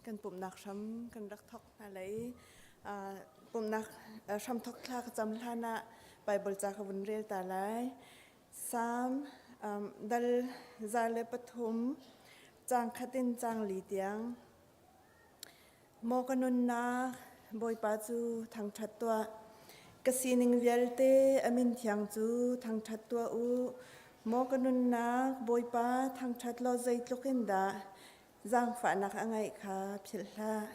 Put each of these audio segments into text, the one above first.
Kan pumhnak hram kan rak thawk hna lai. Pumhnak hramthawk thla ka cam hlan ah Bible ca ka vun rel ta lai. Salm dal 103 caang khat in caang li tiang. Maw ka nunnak, Bawipa cu thangṭhat tuah. Ka sining vialte a min thiang cu thangṭhat tuah u. Maw ka nunnak, Bawipa thangṭhat law zeitluk in dah zaangfahnak a ngeih kha philh hlah.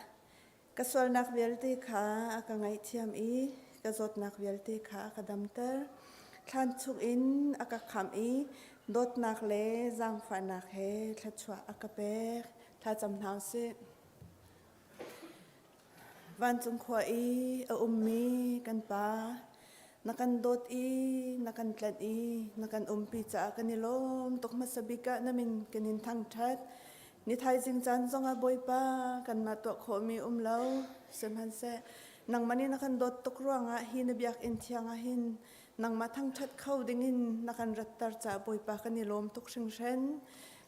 Ka sualnak vialte kha a ka ngaihthiam i ka zawtnak vialte kha a ka damter. Thlan chungin a ka khamh i dawtnak le zaangfahnak he thluachuah a ka pek. Thlacam hna u sih. Vancung khua i a ummi kan Pa, na kan dawt i na kan tlanh i na kan umpi caah kan i lawm tuk. Hmasa bik ah na min kan in thangṭhat. Ni thaizing caan zongah Bawipa kanmah tuah khawhmi um lo. Sihmanhseh nangmah nih na kan dawt tuk ruangah hi na biakinn thiang ah hin nangmah thangṭhat kho dingin na kan ratter caah Bawipa kan i lawm tuk hringhran.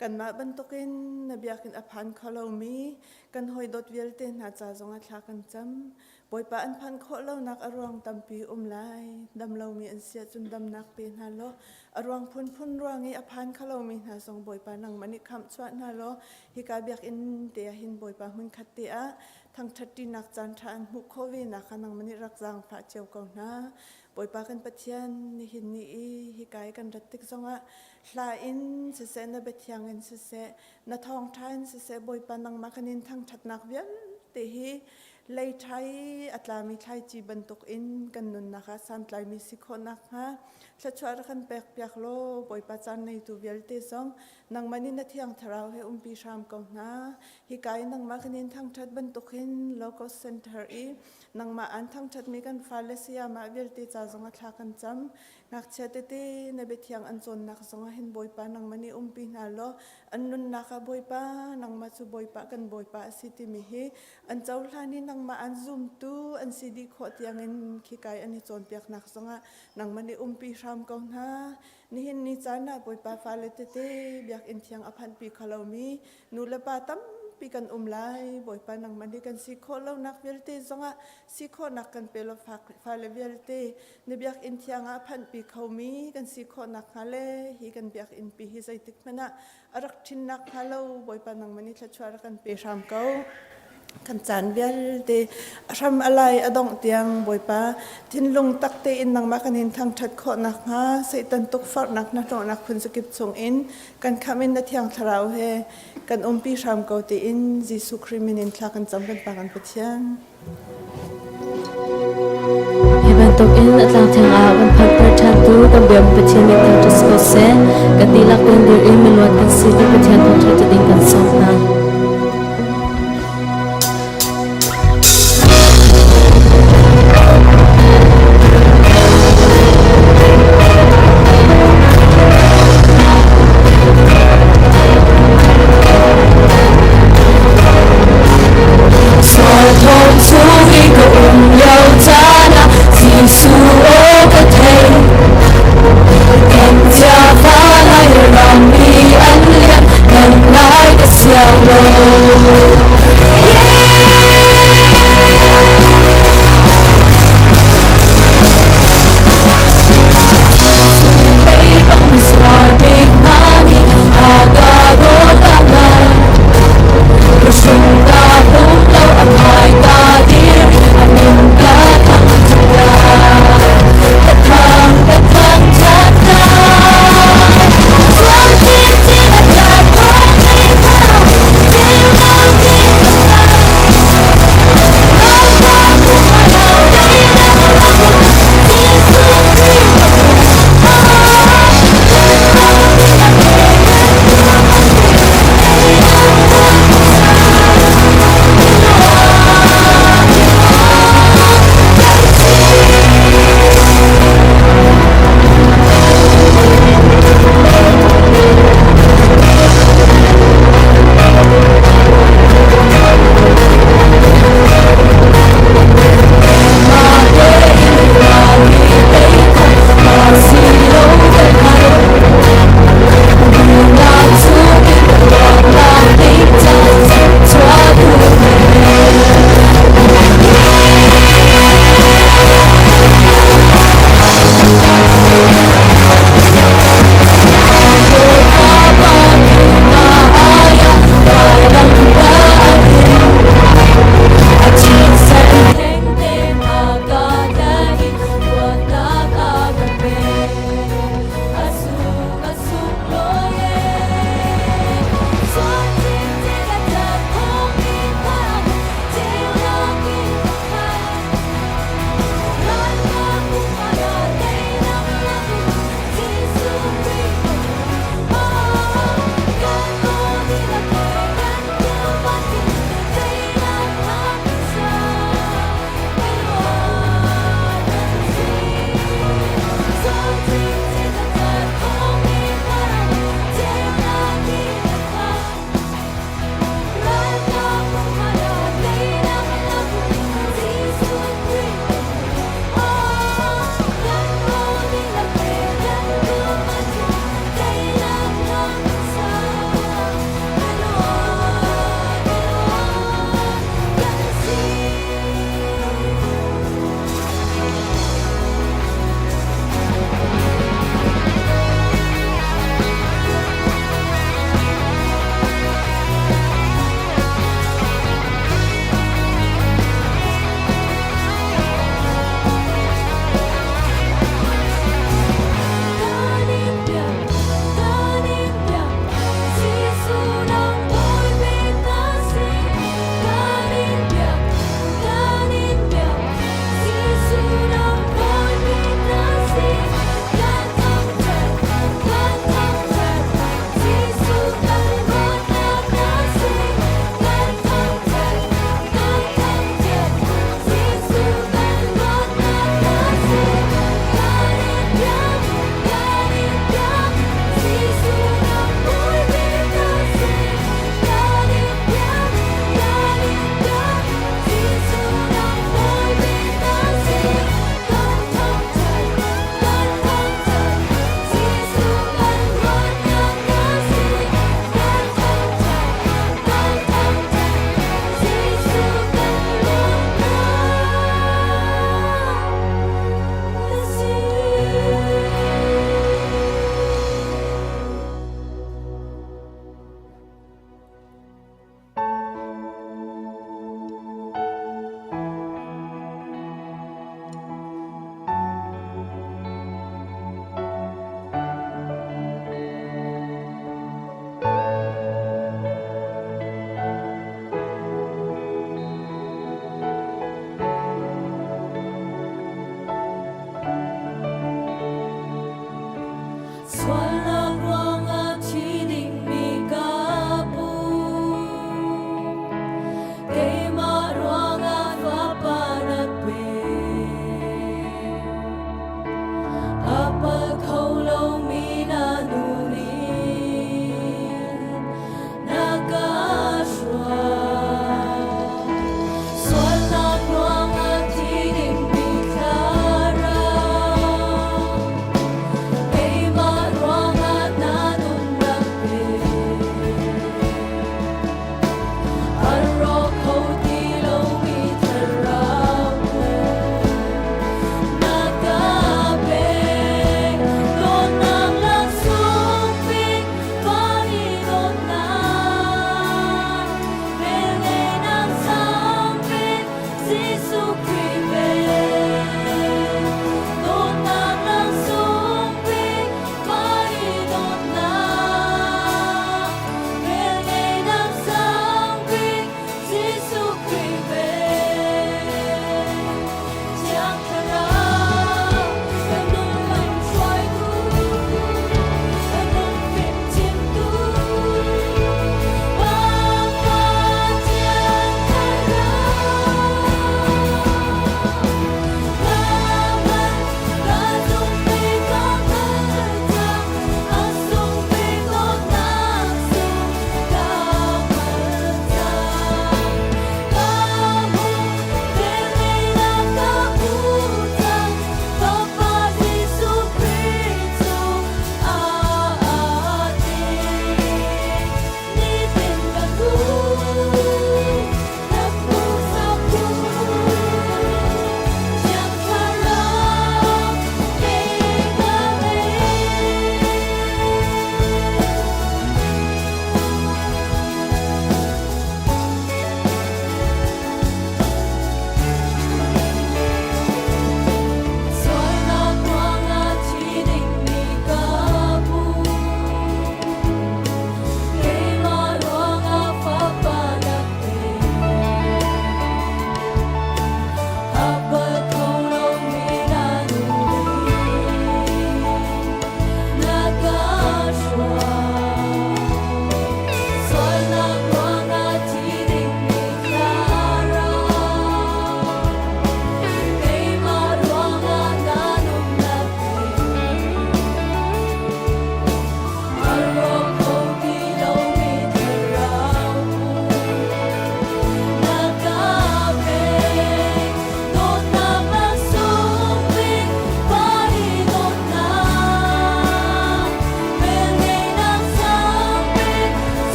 Kanmah bantukin na biakinn a phan kho lomi kan hawi dawt vialte hna ca zongah thla kan cam. Bawipa an phanh khawh lonak a ruang tampi um lai. Dam lomi an si ahcun damnak pe hna law a ruang phunphun ruang i a phan kho lomi hna zong Bawipa nangmah nih khamh chuah hna law hika biakinn te ah hin Bawipa hmunkhat te ah thangṭhatṭinak caan ṭha an hmuh khawh ve nak kha nangmah nih rak zaangfah cio ko hna. Bawipa kan Pathian, nihin ni i hika i kan rat tik zongah hla in siseh, na biathiang in siseh, na thawngṭha in siseh, Bawipa nangmah kan in thangṭhatnak vialte hi lei ṭha i a tlami thlaici bantukin kan nunnak ah santlaimi si khawh nakhnga thluachuah rak kan pekpiak law Bawipa caan ngeitu vialte zong nangmah nih na Thiang Thlarau he umpi hram ko hna. Hika i nangmah kan in thangṭhat bantukin Logos Center i nangmah aan thangṭhatmi kan fale sayamah vialte ca zongah thla kan cam. Ngakchia tete na biathiang an cawnnak zongah hin Bawipa nangmah nih umpi hna law an nunnak ah Bawipa nangmah cu Bawipa kan Bawipa a si timi hi an cohlan i nangmah an zumtu an si dih khawh tiangin khikai an i cawnpiaknak zongah nangmah nih umpi hram ko hna. Nihin ni caan ah Bawipa fale tete biakinn thiang a phanhpi kho lomi nu le pa tampi kan um lai. Bawipa nangmah nih kan si khawh lonak vialte zongah si khawhnak kan pe law fale vialte na biakinn thiang ah phanhpi khomi kan si khawh nakhnga le hi kan biakinn pi hi zeitik hmanh ah a rak ṭhin nakhnga lo Bawipa nangmah nih thluachuah rak kan pe hram ko. Kan caan vialte a hram a lai a dongh tiang Bawipa thinlung tak tein nangmah kan in thangṭhat khawh nakhnga Satan tukforhnak na hnawhnak phun zakip chungin kan khamh in na Thiang Thlarau he kan umpi hram ko tiin Jesuh Khrih min in thla kan cam kan Pa kan Pathian. Hi bantukin a tlangthiang ah kan phanhter ṭhantu kan biakmi Pathian nih thangṭhat si ko seh. Kan dihlak in dir in miluat kan si ti Pathian thangṭhat ding kan sawm hna. Sualthawng chung i ka um lio caan ah Jesuh aw ka thei. Kan chiafa lai rammi an lian, kan lai ka siang lo.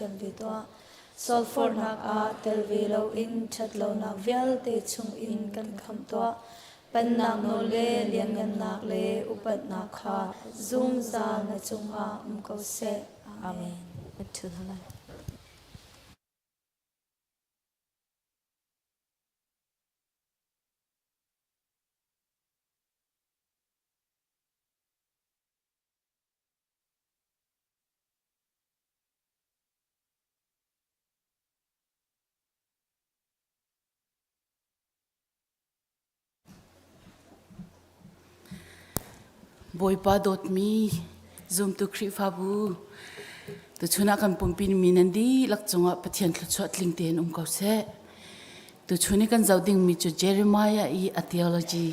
ngaihthiam ve tuah. Sualforhnak ah tel ve loin ṭhatlonak vialte chungin kan khamh tuah. Pennak nawl le lianngannak le upatnak kha zungzal na cungah um ko seh. Amen. Bawipa dawtmi zumtu Khrihfabu tuchun ah kan pumpi mi nan dihlak cungah Pathian thluachuah tling tein um ko seh. Tuchun i kan zoh dingmi cu Jeremiah i a theology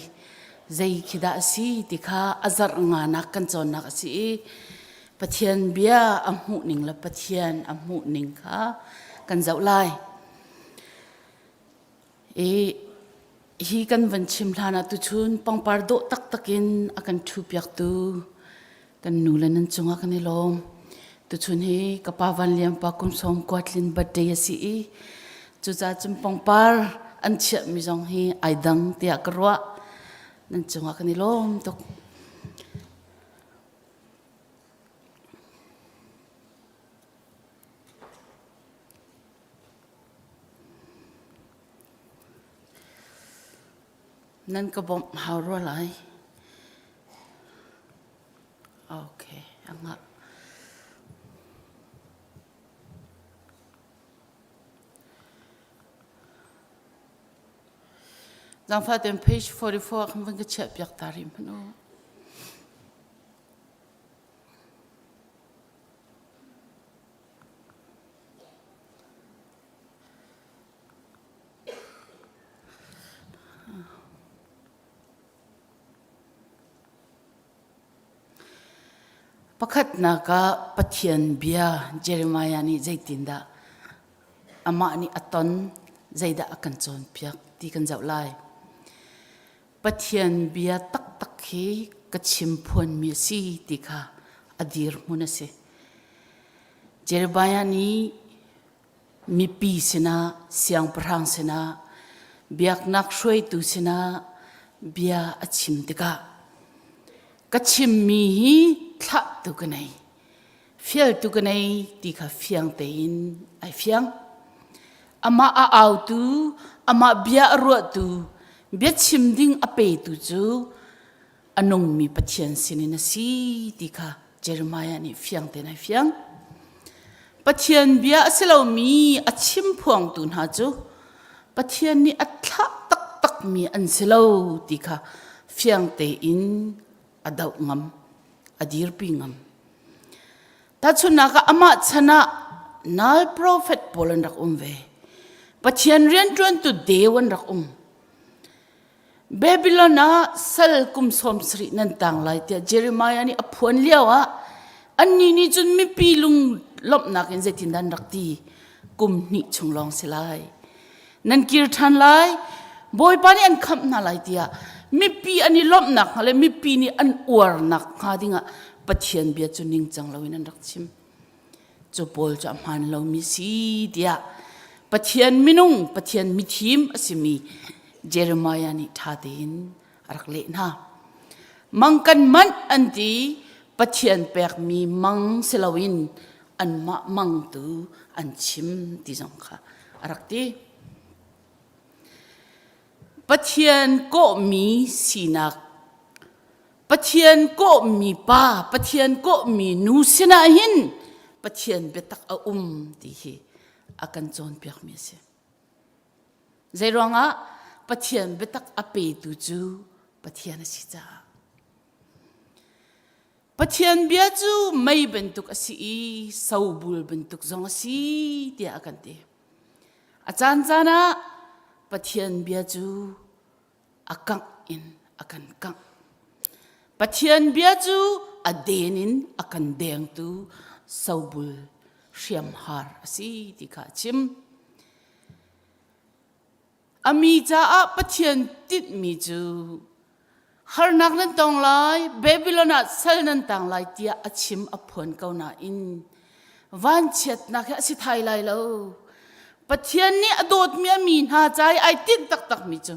zei khi dah a si ti kha a zarh nganak kan cawnnak a si i Pathian bia a hmuh ning le Pathian a hmuh ning kha kan zoh lai. I hi kan van chim hlan ah tuchun pangpar dawh taktak in a kan ṭhu piaktu kan nu le nan cungah kan i lawm. Tuchun hi ka pa Van Liam pa kum sawm kuatlin birthday a si i cucaah cun pangpar an chiahmi zong hi ai dang tiah ka ruah. Nan cungah kan i lawm tuk. Nan ka bawmh hau rua lai. Okay, a ngah. Zaangfah tein page 44 khan van ka chiah piak ta rih hmanh u. Pakhatnak ah Pathian bia Jeremiah nih zeitindah amah nih a ton, zeidah a kan cawnpiak ti kan zoh lai. Pathian bia taktak hi ka chim phuanmi a si ti kha a dirhmun a si. Jeremiah nih mipi sinah, siangpahrang sinah, biaknak hruaitu sinah bia a chim tikah ka chimmi hi thlahtu ka nei, fialtu ka nei ti kha fiang tein ai fiang. Amah a autu, amah bia a ruahtu, biachim ding a petu cu a nungmi Pathian sinin a si ti kha Jeremiah nih fiang tein ai fiang. Pathian bia a si lomi a chim phuangtu hna cu Pathian nih a thlah taktakmi an si lo ti kha fiang tein a doh ngam, a dirpi ngam. Tahchunhnak ah amah chan ah nal profet pawl an rak um ve. Pathian rianṭuantu deu an rak um. Babylon ah sal kum sawm sarih nan tang lai tiah Jeremiah nih a phuan lio ah annih nih cun mipi lung lawmhnak in zeitindah an rak ti kum hnih chung lawng si lai nan kir ṭhan lai Bawipa nih an khamh hna lai tiah mipi an i lawmhnak hnga le mipi nih an uarnak hnga dingah Pathian bia cu ningcang loin an rak chim cu pawl cu a hmaan lomi si tiah Pathian minung Pathian mithim a simi Jeremiah nih ṭha tein a rak leh hna. Mang kan manh an ti Pathian pekmi mang si loin anmah mang tu an chim ti zong kha a rak ti. Pathian kawhmi sinak Pathian kawhmi pa, Pathian kawhmi nu sinah hin Pathian biatak a um ti hi a kan cawnpiakmi a si. Zeiruangah Pathian biatak a petu cu Pathian a si caah. Pathian bia cu mei bantuk a si i sobul bantuk zong a si tiah a kan ti. A caancaan ah Pathian bia cu a kangh in a kan kangh. Pathian bia cu a den in a kan dengtu sobul hriamhar a si ti kha a chim. A mi caah Pathian tinhmi cu harnak nan tong lai, Babylon ah sal nan tang lai tiah a chim a phuan ko nain. Vanchiatnak hi a si thai lai lo. Pathian nih a dawtmi a mi hna ca i ai tinh taktakmi cu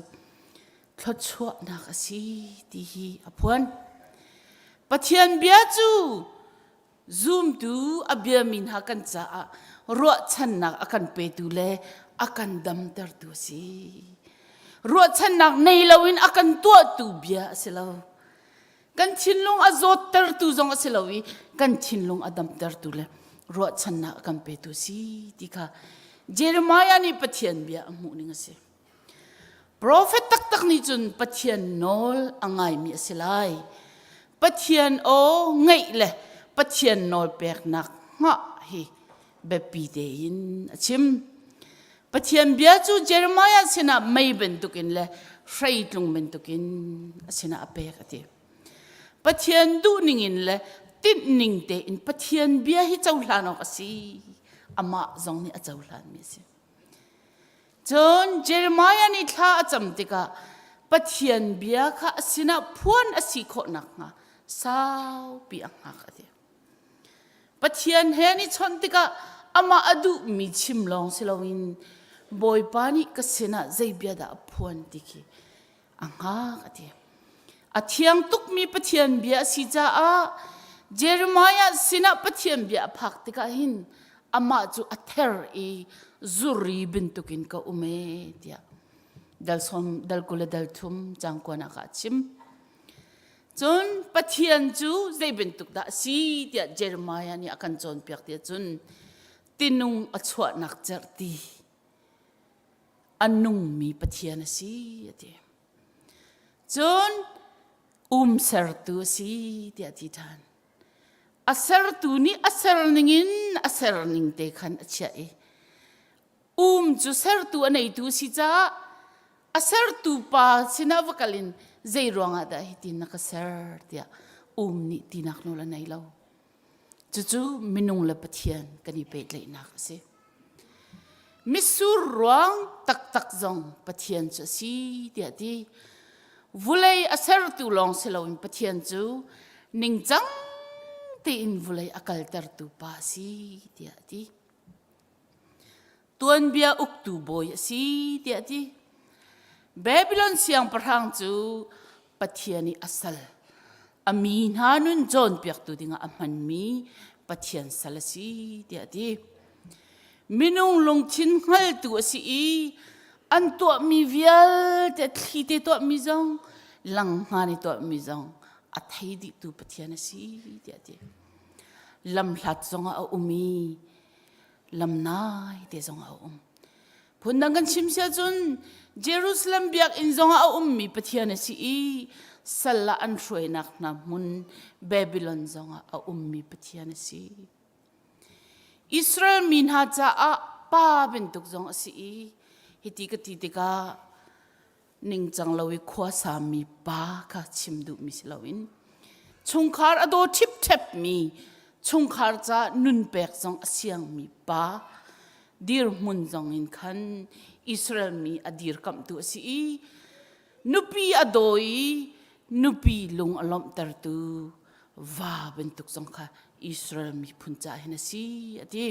thluachuahnak a si ti hi a phuan. Pathian bia cu zumtu a biami hna kan caah ruahchannak a kan petu le a kan damtertu a si. Ruahchannak nei loin a kan tuahtu bia a si lo. Kan thinlung a zawttertu zong a si lo i kan thinlung a damtertu le ruahchannak a kan petu a si ti kha Jeremiah nih Pathian bia a hmuh ning a si. Profet taktak nih cun Pathian nawl a ngaimi a si lai. Pathian aw ngaih le Pathian nawl peknak hngah hi biapi tein a chim. Pathian bia cu Jeremiah sinah mei bantukin le hreitlung bantukin a sinah a pek a ti. Pathian duhning in le tinhning tein Pathian bia hi cohlan awk a si. Amah zong nih a cohlanmi a si. Cun Jeremiah nih thla a cam tikah Pathian bia kha a sinah phuan a si khawh nakhnga saupi a hngak a ti. Pathian he an i chawnh tikah amah a duhmi chim lawng si loin Bawipa nih ka sinah zei bia dah a phuan ti khi a hngak a ti. A thiang tukmi Pathian bia a si caah Jeremiah sinah Pathian bia a phak tikah hin amah cu a ther i zuri bantukin ka um e tiah dal som dal kul le dal thum cang kuanak ah a chim. Cun Pathian cu zei bantuk dah a si tiah Jeremiah nih a kan cawnpiak tiah cun tinung a chuahnak cerhti a nungmi Pathian a si a ti. Cun um sertu a si tiah a ti ṭhan. A sertu nih a ser ningin a ser ning te khan a chiah i um cu sertu a neitu a si caah a sertu pa sinah va kal in zei ruangah dah hitin na ka ser tiah um nih tinak nawl a nei lo. Cucu minung le Pathian kan i pehtlaihnak a si. Mitsur ruang taktak zong Pathian cu a si tiah a ti. Vulei a sertu lawng si loin Pathian cu ningcang tein vulei a kaltertu pa a si tiah a ti. Tuanbia uktu bawi a si tiah a ti. Babylon siangpahrang cu Pathian i a sal, a mi hna nun cawnpiaktu dingah a hmanmi Pathian sal a si tiah a ti. Minung lungthin hngaltu a si i an tuahmi vialte thli te tuahmi zong langhngan i tuahmi zong a thei dihtu Pathian a si tiah a ti. Lamhlat zongah a um i lamnai te zong a um. Phundang kan chim si ahcun Jerusalem biakinn zongah a ummi Pathian a si i sal ah an hruainak hna hmun Babylon zongah a ummi Pathian a si. Israel mi hna caah pa bantuk zong a si i hiti ka ti tikah ningcang lo i khua sami pa kha chim duhmi si loin chungkhar a daw ṭhipṭhepmi chungkhar ca nun pek zong a siangmi pa dirhmun zong in khan Israel mi a dirkamhtu a si i nupi a daw i nupi lung a lawmhtertu va bantuk zong kha Israel miphun ca hin a si a ti.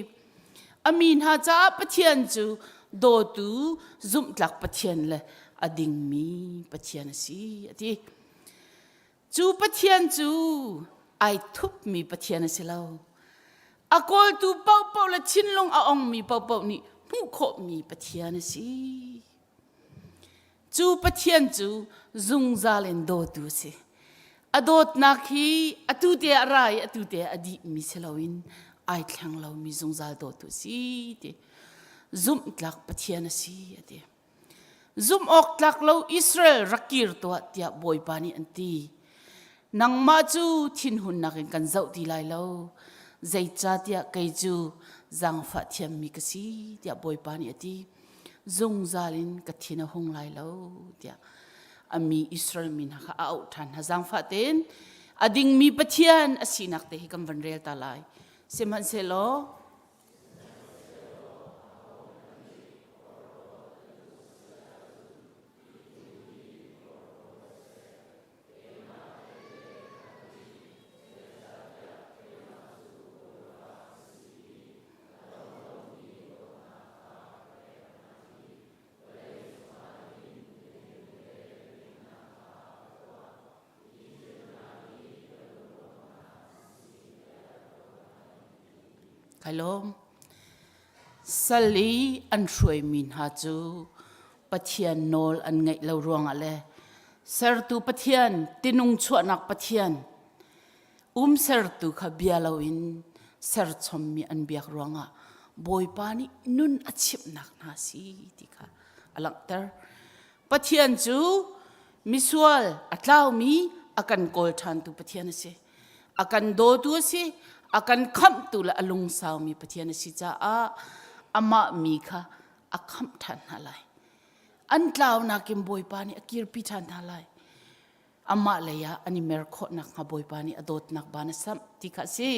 A mi hna caah Pathian cu dawtu zumhtlak Pathian le a dingmi Pathian a si a ti. Cu Pathian cu ai thupmi Pathian a si lo. A kawltu paohpaoh le thinlung a ongmi paohpaoh nih hmuh khawhmi Pathian a si. Cu Pathian cu zungzal in dawtu a si. A dawtnak hi atu te ah ra i atu te ah a dihmi si loin ai thleng lomi zungzal dawtu a si ti. Zumhtlak Pathian a si a ti. Zumh awk tlak lo Israel rak kir tuah tiah Bawipa nih an ti. Nangmah cu thinhunnak in kan zoh ti lai lo. Zeicahtiah kei cu zaangfah thiammi ka si tiah Bawipa nih a ti. Zungzal in ka thin a hung lai lo tiah a mi Israel mi hna kha a auh ṭhan hna. Zaangfah tein a dingmi Pathian a sinak te hi kan van rel ta lai. Sihmanhsehlaw Kai lawm. Sal i an hruaimi hna cu Pathian nawl an ngaih lo ruangah le sertu Pathian, tinung chuahnak Pathian, um sertu kha bia loin serchommi an biak ruangah Bawipa nih nun a chimhnak hna si ti kha a langhter. Pathian cu misual a tlaumi a kan kawl ṭhantu Pathian a si. A kan dawtu a si, a kan khamhtu le a lungsaumi Pathian a si caah amah mi kha a khamh ṭhan hna lai. An tlaunak in Bawipa nih a kirpi ṭhan hna lai. Amah lei ah an i mer khawh nakhnga Bawipa nih a dawtnak ban a samh ti kha a si.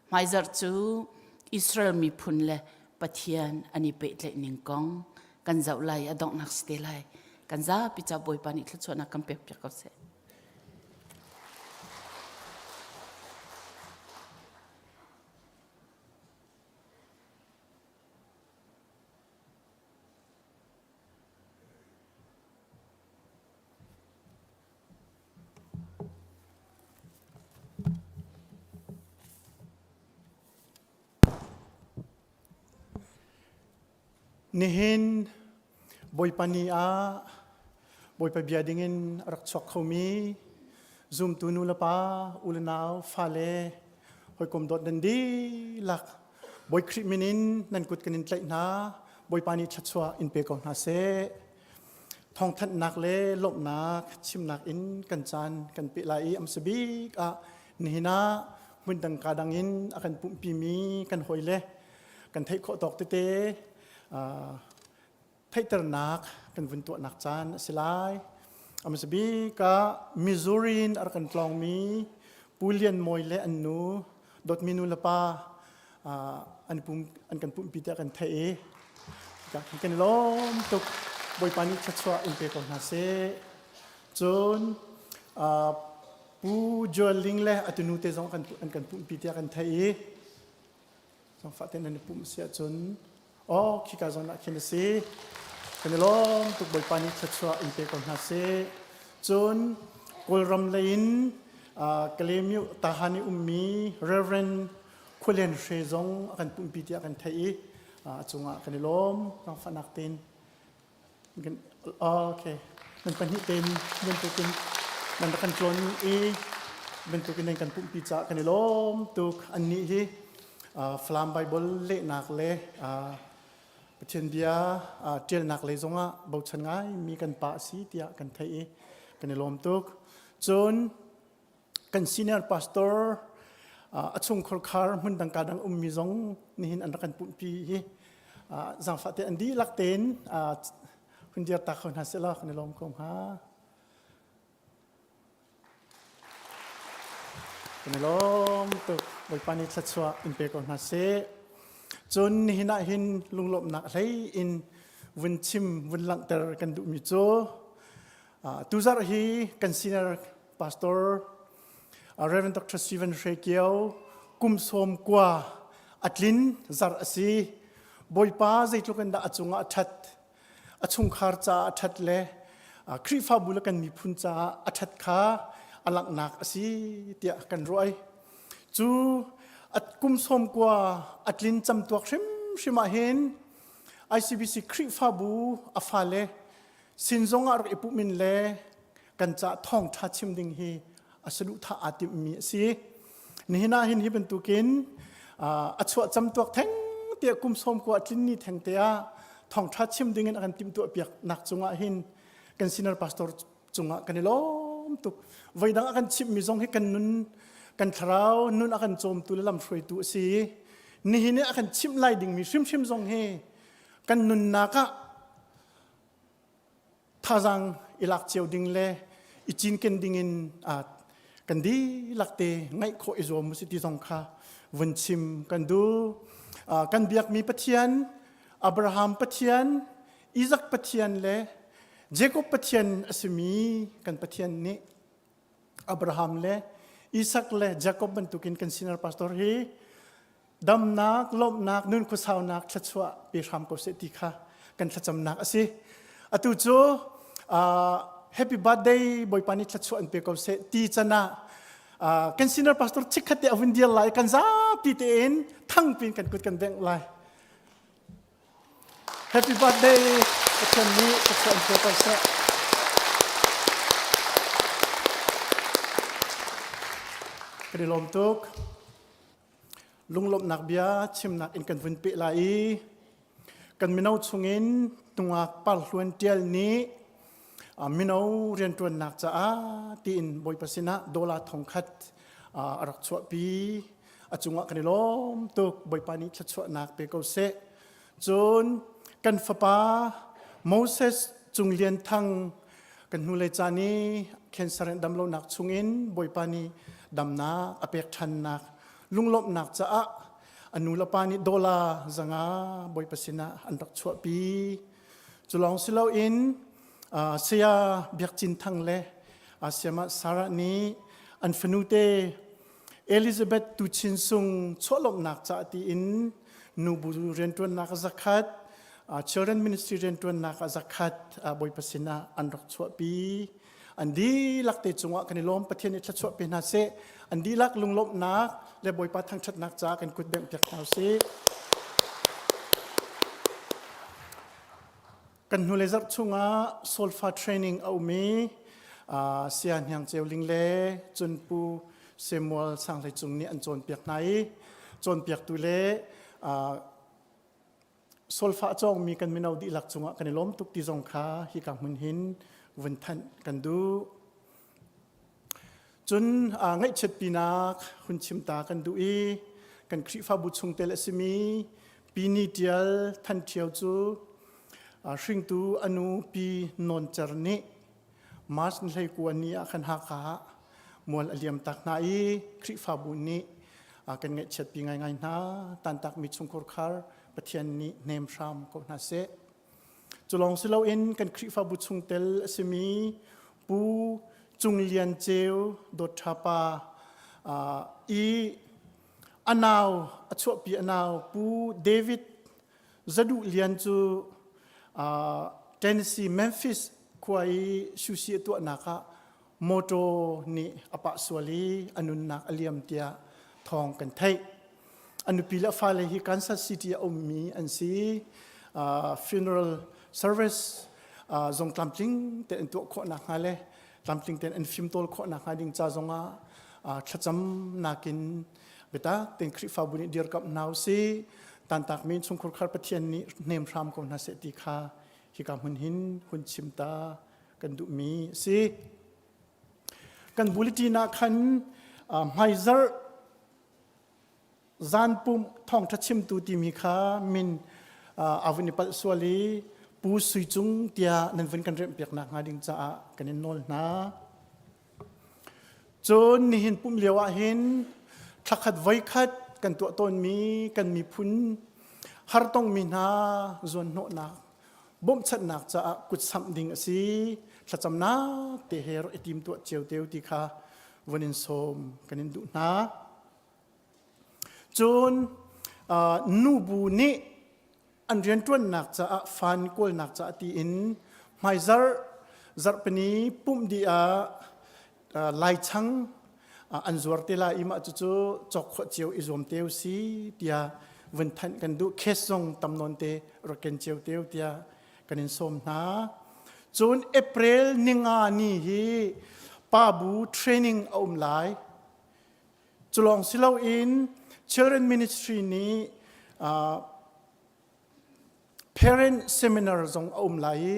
Hmaizarh cu Israel miphun le Pathian an i pehtlaih ning kong kan zoh lai a donghnak si te lai. Kan zapi ca Bawipa nih thluachuahnak kan pek piak ko seh. Nihin Bawipa ni ah Bawipa bia dingin a rak chuak khomi zumtu nu le pa, u le nau, fale, hawikom dawt nan dihlak Bawi Khrih min in nan kut kan in tlaih hna. Bawipa nih thluachuah in pe ko hna seh. Thawngthanhnak le lawmhnak chimnak in kan caan kan peh lai i amsa bik ah nihin ah hmundang ka dang in a kan pumhpimi kan hawile kan theih khawh tawk tete theihternak kan vun tuahnak caan a si lai. A hmasa bik ah Missouri in a rak kan tlawngmi Pu Lian Mawi le an nu dawtmi nu le pa an pum an kan pumpi tiah kan theih i kan i lawm tuk Bawipa nih thluachuah in pe ko hna seh. Cun Pu Joel Ling le a tunu te zong an kan pumpi tiah kan theih i Zangfah tein nan i pumh si ahcun aw khika zawn ah khin a si. Kan i lawm tuk Bawipa nih thluachuah in pe ko hna seh. Cun Kawlram lei in Kalaymyo Tahan i ummi Reverend Khualian Hre zong a kan pumhpi tiah kan theih i a cungah kan i lawm. Zangfahnak tein Okay. Nan pahnih tein bantukin nan rak kan tlawn i bantukin nan kan pumhpi caah kan i lawm tuk. Annih hi Falam Bible lehnak le Pathian bia ṭialnak lei zongah bochan ngaimi kan pa a si tiah kan theih i kan i lawm tuk. Cun kan senior pastor a chungkhar khar hmun dang ka dang ummi zong nihin an rak kan pumhpi hi zaangfah te an dihlak tein hun dir ta kho hna seh law kan i lawm ko hnga. Kan i lawm tuk. Bawipa nih thluachuah in pe ko hna seh. Cun nihin ah hin lunglawmhnak hlei in vun chim vun langhter kan duhmi cu tuzarh hi kan senior Pastor Reverend Dr. Stephen Hre Kio kum sawm kua a tlin zarh a si. Bawipa zeitluk in dah a cungah a ṭhat, a chungkhar caah a ṭhat le Khrihfabu le kan miphun caah a ṭhat kha a langhnak a si tiah kan ruah. Cu a kum sawm kua a tlin camtuak hrimhrim ah hin ICBC Khrihfabu a fale sin zong ah rak i pumh in le kan ca thawngṭha chim ding hi a saduhthah aa timhmi a si. Nihin ah hin hi bantukin a chuah camtuak theng tiah kum sawm kua tlin ni theng te ah thawngṭha chim ding in a kan timhtuah piak nak cungah hin kan senior pastor cungah kan i lawm tuk. Voidang a kan chimhmi zong hi kan nun kan thlarau nun a kan cawmtu le lamhruaitu a si. Nihin i a kan chimh lai dingmi hrimhrim zong hi kan nunnak ah thazaang i lak cio ding le i cinken ding in kan dihlak te ngaih khawh i zuam u si ti zong kha vun chim kan duh. Kan biakmi Pathian, Abraham Pathian, Isaac Pathian le Jacob Pathian a simi kan Pathian nih Abraham le Isaac le Jacob bantukin kan senior pastor hi damnak, lawmhnak, nun khuasaunak thluachuah pe hram ko seh ti kha kan thlacamnak a si. Atu cu uh, happy birthday Bawipa nih thluachuah an pe ko seh ti can ah. Kan senior pastor chikkhat te a vun dir lai kan zapi tein thangpin kan kut kan bengh lai. Happy birthday Pathian nih Pathian pe ko seh. Kan i lawm tuk. Lunglawmhnak bia chimnak in kan vun peh lai i kan mino chungin tungak parhluan tial nih mino rianṭuannak caah tiin Bawipa sinah dollar thongkhat a rak chuahpi. A cungah kan i lawm tuk. Bawipa nih thluachuahnak pe ko seh. Cun kan fapa Moses Cung Lian Thang kan hnulei caan i cancer in damlonak chungin Bawipa nih damnak a pek ṭhannak lunglawmhnak caah a nu le pa nih dollar zanga Bawipa sinah an rak chuahpi. Cu lawng si loin Saya Biak Cin Thang le Sayama Sarah nih an fanute Elizabeth Tuchin Sung chuahlawmhnak caah tiin nubu rianṭuannak zakhat, children ministry rianṭuannak ah zakhat Bawipa sinah an rak chuahpi. An dihlak te cungah kan i lawm. Pathian nih thluachuah pe hna seh. An dihlak lunglawmhnak le Bawipa thangṭhatnak caah kan kut bengh piak hna usih. Kan hnulei zarh chungah solfa training a um i Saya Hniang Ceu Ling le cun Pu Samuel Sang Hlei Cung nih an cawnpiak hna i cawnpiaktu le solfa a cawngmi kan mino dihlak cungah kan i lawm tuk ti zong kha hika hmun hin vun thanh kan duh. Cun ngaihchiatpinak hun chimta kan duh i kan Khrihfabu chungtel a simi Pi Ni Ṭial Than Ṭhio cu hringtu a nu Pi Nawn Cer nih March ni 19 ni ah khan Hakha ah mual a liam tak hna i Khrihfabu nih kan ngaihchiatpi ngaingai hna. Tantakmi chungkhur khar Pathian nih hnem hram ko hna seh. Cu lawng si loin kan Khrihfabu chungtel a simi Pu Cung Lian Ceu Dawt Ṭha Pa i a nau a chuahpi a nau Pu David Zaduh Lian cu Tennessee Memphis khua i sushi a tuahnak ah motor nih a pah sual i a nunnak a liam tiah thawng kan theih. A nupi le a fale hi Kansas City a ummi an si. Funeral service zong tlamtling tein an tuah khawh nakhnga le tlamtling tein an fimtawl khawh nakhnga ding ca zongah thlacamnak in biatak tein Khrihfabu nih dirkamh hna usih. Tantakmi innchungkhar khar Pathian nih hnem hram ko hna seh ti kha hika hmun hin hun chim ta kan duhmi a si. Kan bulletin ah khan hmaizarh Zan pumh thawngṭha chimtu timi kha min aa vun i palh sual i Pu Sui Cung tiah nan vun kan remhpiak nakhnga ding caah kan in nawl hna. Cun nihin pumh lio ah hin thlakhat voikhat kan tuah tawnmi kan miphun hartongmi hna zuanhnawhnak bawmhchanhnak caah kutsamh ding a si. Thlacamnak te he rak i timtuah cio teu ti kha vun in sawm kan in duh hna. Cun nubu nih an rianṭuannak caah fan kawlnak caah tiin hmaizarh zarhpini pumh dih ah Laichang an zuar te lai i mah cucu cawk khawh cio i zuam te si tiah vun thanh kan duh case zong tam nawn te rak ken cio teu tiah kan in sawm hna. Cun April ninga ni hi pa bu training a um lai. Culawng si loin Children Ministry nih uh, parent seminar zong a um lai i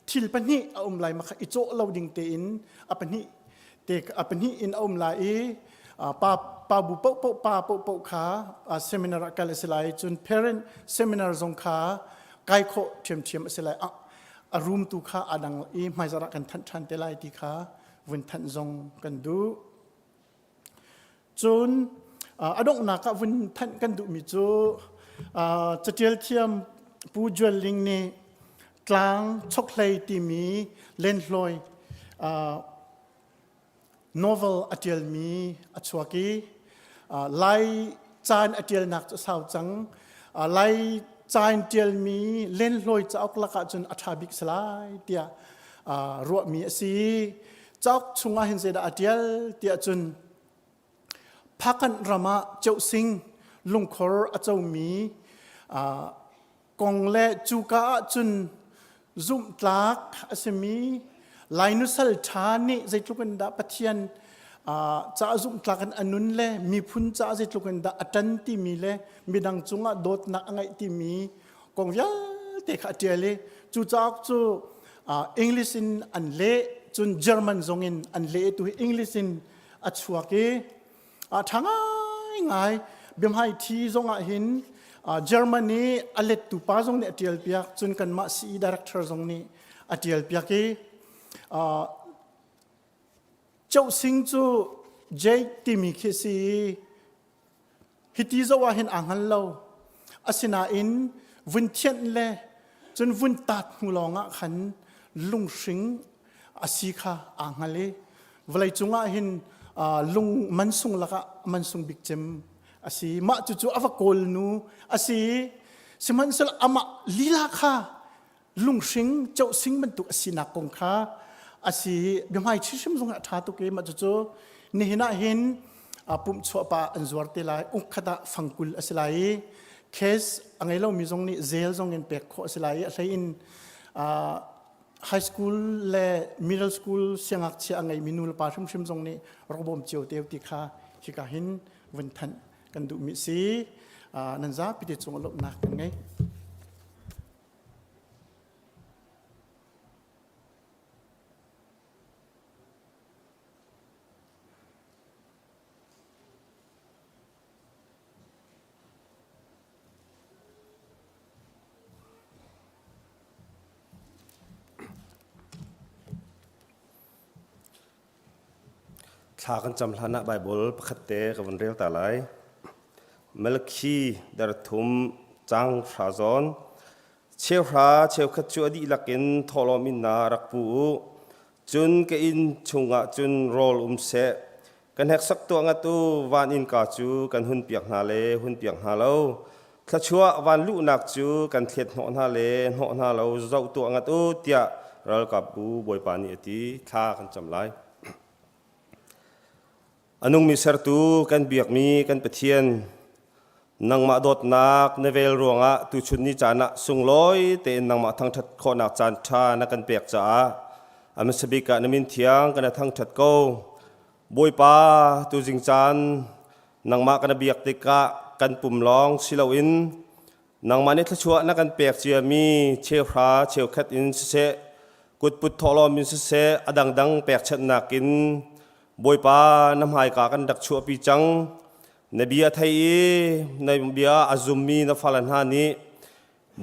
thil pahnih a um lai makha i cawh lo ding tein a pahnih te a pahnih in a um lai i pa pa bu po po pa po po kha seminar ah kal a si lai cun parent seminar zong kha kai khawh ṭhiamṭhiam a si lai a room tu kha a dang i hmaizarh ah kan thanh ṭhan te lai ti kha vun thanh zong kan duh Cun a donghnak ah vun thanh kan duhmi cu catial thiam Pu Jual Ling nih tlang chokhlei timi lenhloi novel a ṭialmi a chuak i Lai caan a ṭialnak cu a sau cang. Lai caan ṭialmi lenhloi cauk lakah cun a ṭha bik si lai tiah ruahmi a si. Cauk chungah hin zeidah a ṭial tiah cun. Phakanh ram ah Ceuhsing lungkhor a comi kong le cuka ahcun zumhtlak a simi Lai nusal ṭha nih zeitluk in dah Pathian caah zumhtlak in a nun le miphun caah zeitluk in dah a ṭan timi le midang cungah dawtnak a ngeih timi kong vialte kha a ṭial i cu cauk cu English in an leh, cun German zong in an leh. Tu hi English in a chuak i a ṭha ngaingai. Biahmaiṭhi zong ah hin German i a lettu pa zong nih a ṭial piak, cun kanmah CE director zong nih a ṭial piak i Ceuhsing cu Jake timi khi si i hiti zoh ah hin aa hngal lo. Asinain vun thianh le cun vun taat hnu lawng ah khan lunghring a si kha aa hngal i vawlei cungah hin lung mansung lakah mansung bik cem a si. Mah cucu a va kawl nu a si. Sihmanhsehlaw amah lila kha lunghring cohsing bantuk a sinak kong kha a si. Biahmai hrim zong a ṭha tuk i mah cucu nihin ah hin pumh chuah pa an zuar te lai. Uk khat ah fangkul a si lai i case a ngei lomi zong nih zel zong in pek khawh a si lai i a hlei in high school le middle school siangngakchia a ngeimi nu le pa hrimhrim zong nih rak bawm cio te ti kha hika hin vun thanh kan duhmi si. Nan zapi te cung lawmhnak kan ngei. Thla kan cam hlan ah Baibal pakhat te ka vun rel ta lai. Malakhi darthum cang hra zawn cheuhra cheukhat cu a dihlak in thawhlawm in na rak pu u. Cun ka inn chungah cun rawl um seh. Ka hneksak tuah ngat u, van innka cu kan hun piak hna le hun piak hna lo. Thluachuah van luhnak cu kan thlet hnawh hna le hnawh hna lo zoh tuah ngat u, tiah ralkapbu Bawipa nih a ti. Thla kan cam lai. A nungmi sertu kan biakmi kan Pathian, nangmah dawtnak na vel ruangah tuchun ni caan ah sunglawi tein nangmah thangṭhat khawhnak caan ṭha na kan pek caah a hmasa bik ah na min thiang kan thangṭhat ko. Bawipa, tuzing caan nangmah kan biak tikah kan pum lawng si loin nangmah nih thluachuah na kan pek ciami cheuhra cheukhat in siseh, kutput thawhlawm in siseh, a dangdang pekchanhnak in Bawipa na hmaika kan rak chuahpi cang. Na bia thei i na bia a zummi na fale hna nih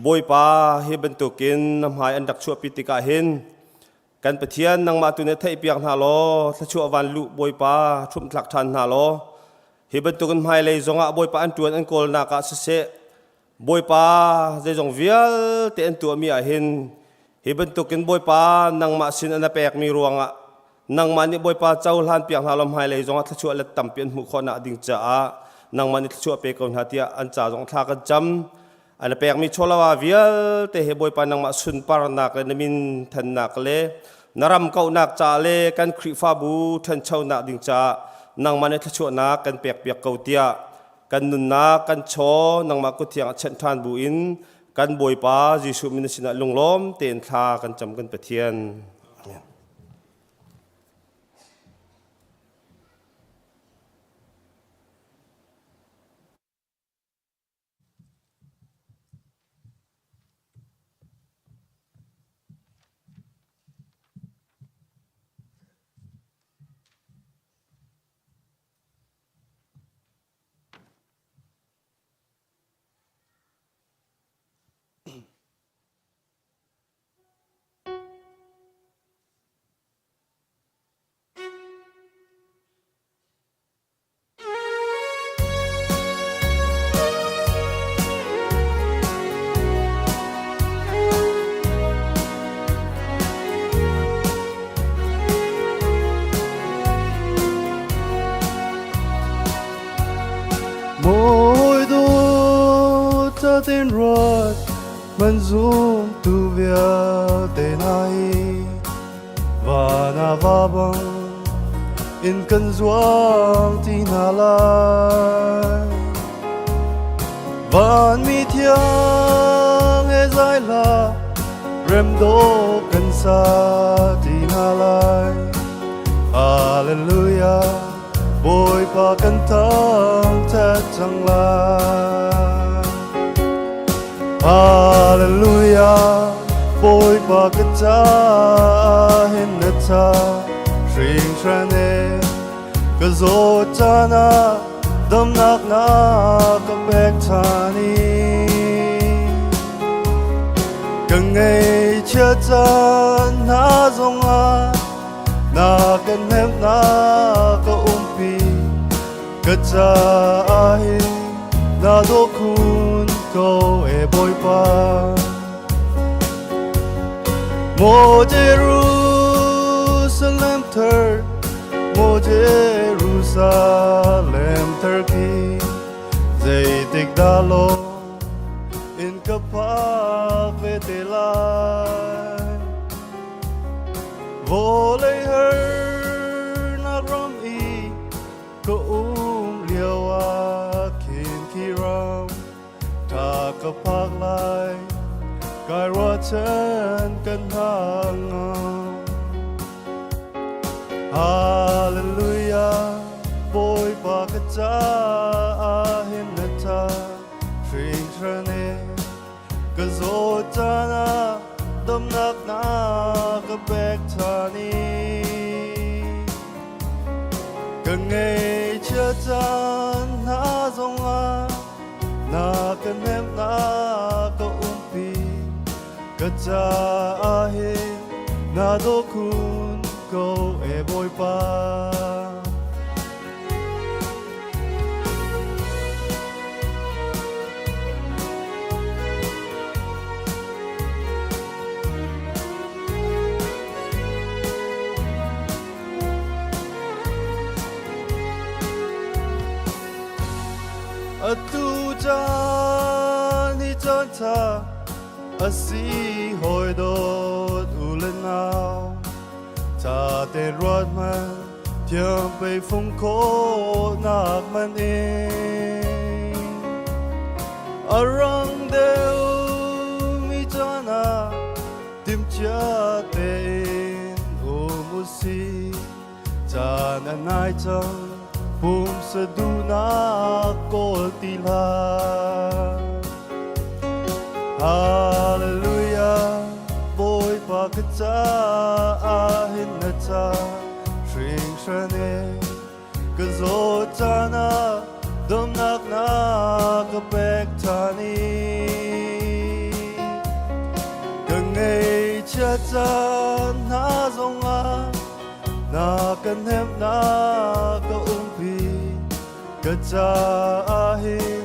Bawipa hi bantukin na hmai an rak chuahpi tikah hin kan Pathian nangmah tu nih theihpiak hna law thluachuah van luh Bawipa ṭhumhthlak ṭhan hna law hi bantukin hmailei zongah Bawipa an ṭuan an kawlnak ah siseh Bawipa zeizong vialte an tuahmi ah hin hi bantukin Bawipa nangmah sin an pekmi ruangah nangmah nih Bawipa cohlan piak hna law hmailei zongah thluachuah let tampi an hmuh khawhnak ding caah nangmah nih thluachuah pe ko hna tiah an ca zong thla kan cam. An pekmi chawlava vialte he Bawipa nangmah sunparnak le na min thannak le na ram kauhnak ca le kan Khrihfabu ṭhanchonak ding caah nangmah nih thluachuahnak kan pekpiak ko tiah kan nunnak kan chaw nangmah kut thiang ah chenh ṭhan bu in kan Bawipa Jesuh min sinah lunglawm tein thla kan cam kan Pathian. Amen. Mawi dawt catin ruat man zum tu vialte nai van ah va bang. in kan zuang ti hna lai. Vanmi thiang he zai hla rem dawh kan sa ti hna lai. Hallelujah, Bawipa kan thangṭhat cang lai. Hallelujah, Bawipa ka caah hin na ṭha hringhran e. Ka zawt caan ah damnak na ka pek ṭhan i ka ngaihchia caan hna zongah na ka hnemh na ka umpi ka caah hin na dawh khun ko e Bawipa. Maw Jerusalem thar, maw Jerusalem thar khi zeitik dah law in ka phak ve te lai. Vawlei harnak ram i ka um lio ah khin khi ram Tha ka phak lai kai ruahchan kan hngak ngam. Hallelujah Bawipa ka caah hin na tha hringhran e ka zawt caan ah damnak na ka pek than i ka ngaihchia caan hna zongah na ka hnemh na ka umpi ka caah hin na daw khun ko e Bawipa. Atu caan hi caan ṭha a si hawi dawt u le nau ṭha tein ruat hmanh thiam pei fung khawhnak man in a rang deuh mi caan ah timhcia tein um u sih Caan a nai cang, pumsa duhnak kawl ti hlah. Hallelujah, Bawipa ka caah hin na ca hringhran e. Ka zawt caan ah damnak na ka pek ṭhan i ka ngaihchia caan hna zongah Na ka hnemh na ka umpi ka caah hin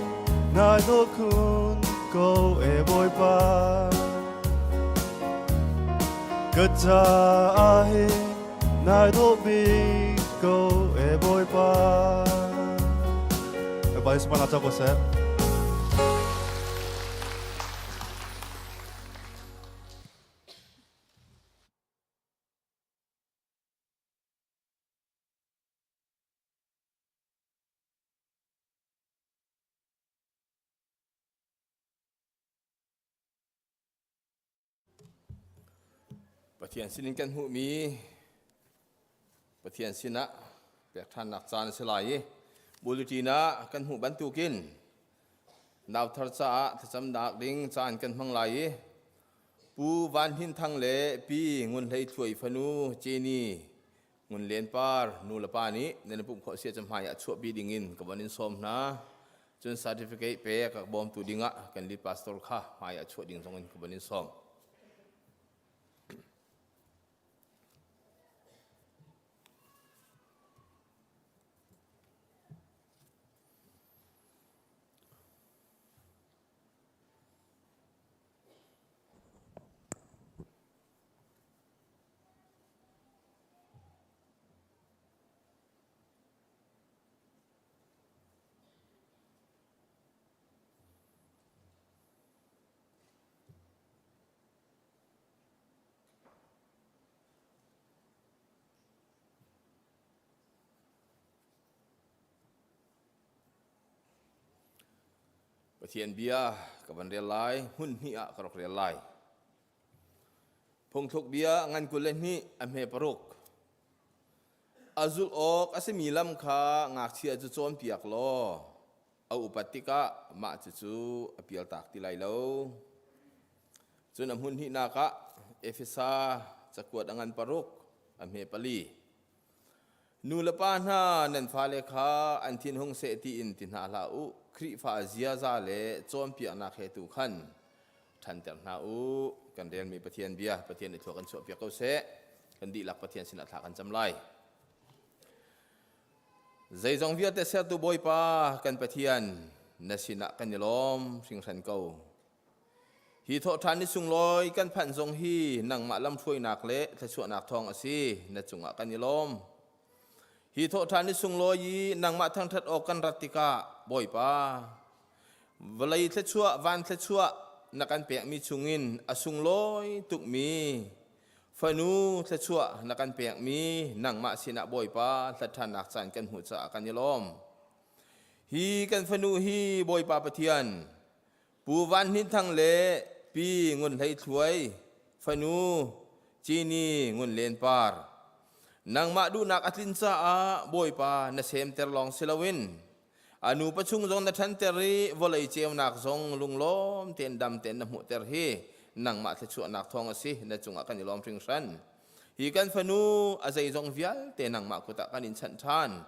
nai dawh khun ko e Bawipa ka caah hin nai dawh bik ko e Bawipa Bawipa Yesu mana ko seh. Pathian sinin kan hmuhmi Pathian sinah pek ṭhannak caan a si lai i bulletin ah kan hmuh bantukin nauthar caah thlacamnak ding caan kan hmang lai i Pu Van Hnin Thang le Pi Ngun Hlei Thluai fanu Jenny Ngun Len Par nu le pa nih nan i pumh khawh sia hmai ah chuahpi ding in ka von in sawm hna. Cun certificate pe ka bawmtu ding ah kan lead pastor kha hmai ah chuah ding zong in ka von in sawm. Pathian bia ka van rel lai, hmun hnih ah ka rak rel lai. Phungthluk bia ngan 22 a hme paruk. A zulh awk a simi lam kha ngakchia cu cawnpiak law a upat tikah mah cucu a pialtak ti lai lo. Cun a hmun hnihnak ah Efesa cakuat a ngan paruk a hme pali. Nu le pa hna nan fale kha an thinhung seh tiin ti hna hlah u. Khrihfa ziaza le cawnpiaknak he tu khan ṭhanter hna u. Kan relmi Pathian bia Pathian nih thlua kan chuahpiak ko seh. Kan dihlak Pathian sinah thla kan cam lai. Zeizong vialte sertu Bawipa kan Pathian na sinah kan i lawm hringhran ko. Hi thawhṭhan ni sunglawi kan phanh zong hi nangmah lamhruainak le thluachuahnak thawng a si. Na cungah kan i lawm. Hi thawhṭhan ni sunglawi i nangmah thangṭhat awk kan rat tikah Bawipa, vawlei thluachuah, van thluachuah na kan pekmi chungin a sunglawi tukmi fanu thluachuah na kan pekmi nangmah sinah Bawipa hlat ṭhannak caan kan hmuh caah kan i lawm. Hi kan fanu hi Bawipa Pathian Pu Van Hnin Thang le Pi Ngun Hlei Thluai fanu Cini Ngun Len Par nangmah duhnak a tlin caah Bawipa na semter lawng si loin a nu pachung zong na ṭhanter i vawlei ceunak zong lunglawm tein dam tein na hmuhter hi nangmah thluachuahnak thawng a si na cungah kan i lawm hringhran. Hi kan fanu a zeizong vialte nangmah kut ah kan in chanh ṭhan.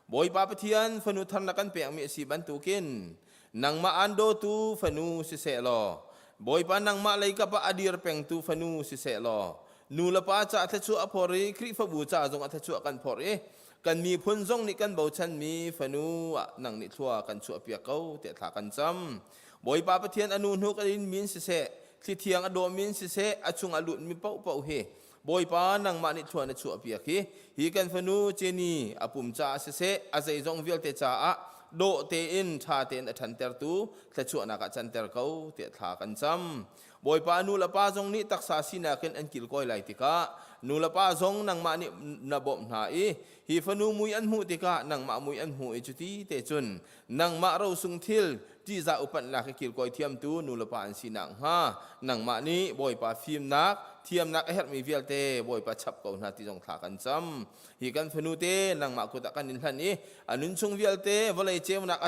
Bawipa Pathian fanu thar na kan pekmi a si bantukin nangmah aan dawtu fanu siseh law Bawipa nangmah lei kap ah a dir pengtu fanu siseh law nu le pa ca thluachuah a phor i Khrihfabu ca zong a thluachuah kan phor i kan miphun zong nih kan bochanmi fanu ah nang nih thlua kan chuahpiak ko tiah thla kan cam. Bawipa Pathian a nu hnuk a in min siseh thli thiang a dawm in siseh a chung a lutmi paohpaoh hi Bawipa nangmah nih thlua na chuahpiak hi hi kan fanu Jenny a pum caah siseh a zeizong vialte caah dawh tein ṭha tein a ṭhantertu thluachuahnak ah canter ko tiah thla kan cam. Bawipa nu le pa zong nih taksa sinak in an kilkawi lai tikah nu le pa zong nangmah nih na bawmh hna i hi fanu mui an hmuh tikah nangmah mui an hmuh i cuti te cun nangmah rosung thil ṭihzah upatnak i kilkawi thiamtu nulepa an si nakhnga nangmah nih Bawipa fimnak thiamnak a herhmi vialte Bawipa chap ko hna ti zong thla kan cam hi kan fanu te nangmah kut ah kan in hlanh i a nun chung vialte vawlei ceunak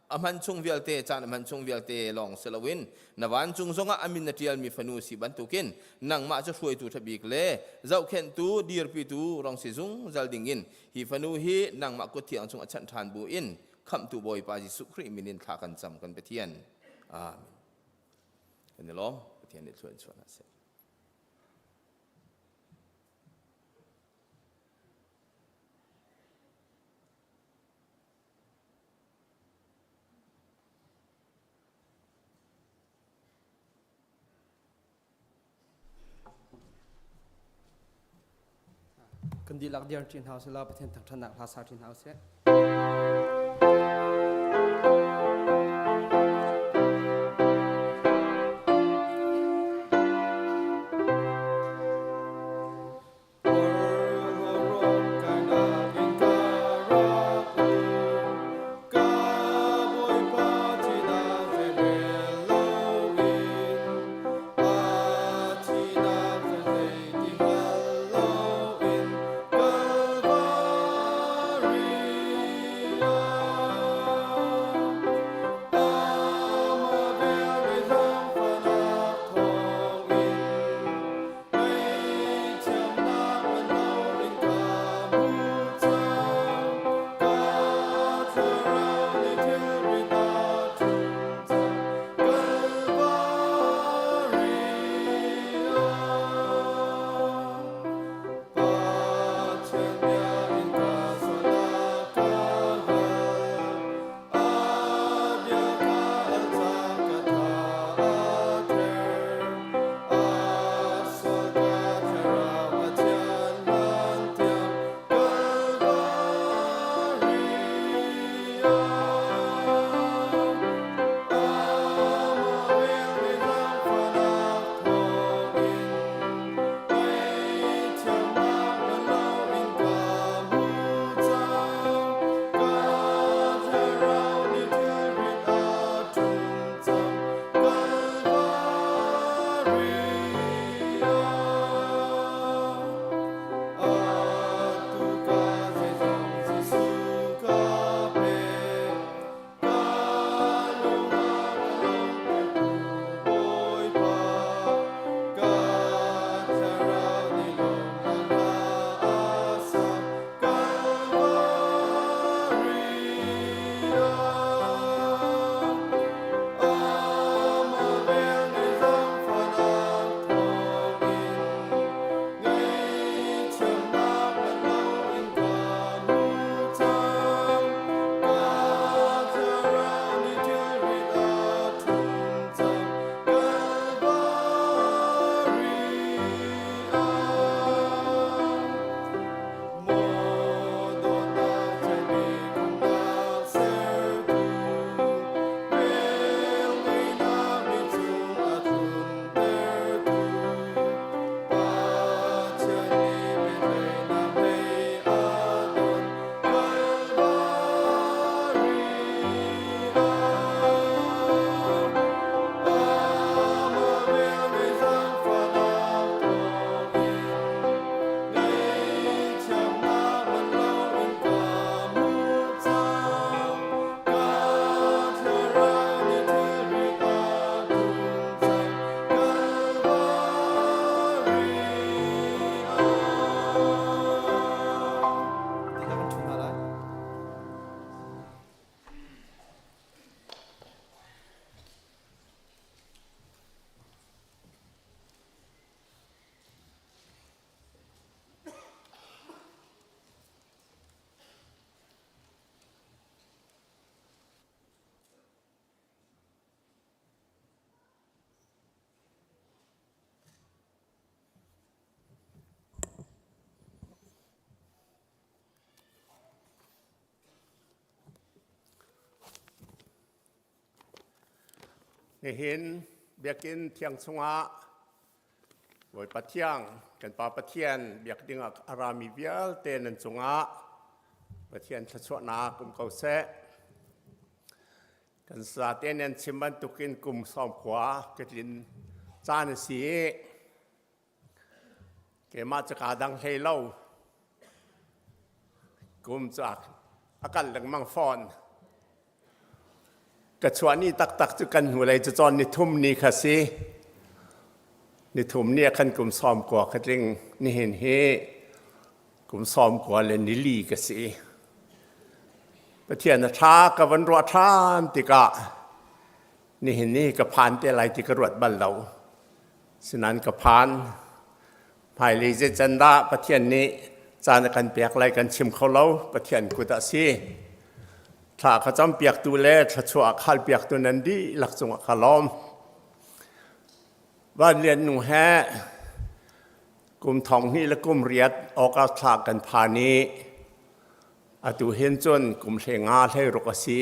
a hman chung vialte caan a hman chung vialte lawng si loin na vancung zongah a min na ṭialmi fanu si bantukin nangmah cu hruaitu ṭha bik le zohkhenhtu dirpitu rong si zungzal dingin hi fanu hi nangmah kut thiang chung a chanh ṭhan bu in khamhtu Bawipa Jesuh Khrih min in thla kan cam kan Pathian. Amen. Kan i lawm. Pathian nih thlua in chuah hna seh. Kan dihlak dir ṭi hna usih law Pathian thangṭhatnak hla sa ṭi hna usih. Nihin biakinn thiang chungah Bawipa thiang kan Pa Pathian biak dingah a rami vialte nan cungah Pathian thluachuahnak um ko seh. Kan sate nan chim bantukin kum sawm khua ka tlin caan a si i keimah cu kaa dang hlei lo. Kum cu a kal lengmang fawn. Ka chuah ni taktak cu kan hnulei cu cawn nithum ni kha si. Nithum ni ah khan kum sawm kua ka tling. Nihin hi kum sawm kua le nili ka si. Pathian a ṭha ka van ruah ṭhan tikah nihin ni ka phan te lai ti ka ruat bal lo. Sinain ka phan. Hmailei zeican dah Pathian nih caan a kan pek lai kan chim kho lo. Pathian kut ah si. Thla ka campiaktu le thluachuah a khalpiaktu nan dihlak cungah ka lawm. Van Lian Nu he kum thong hnih le kum riat August thla kan phan i atu hin cun kum hlei nga hlei ruk a si.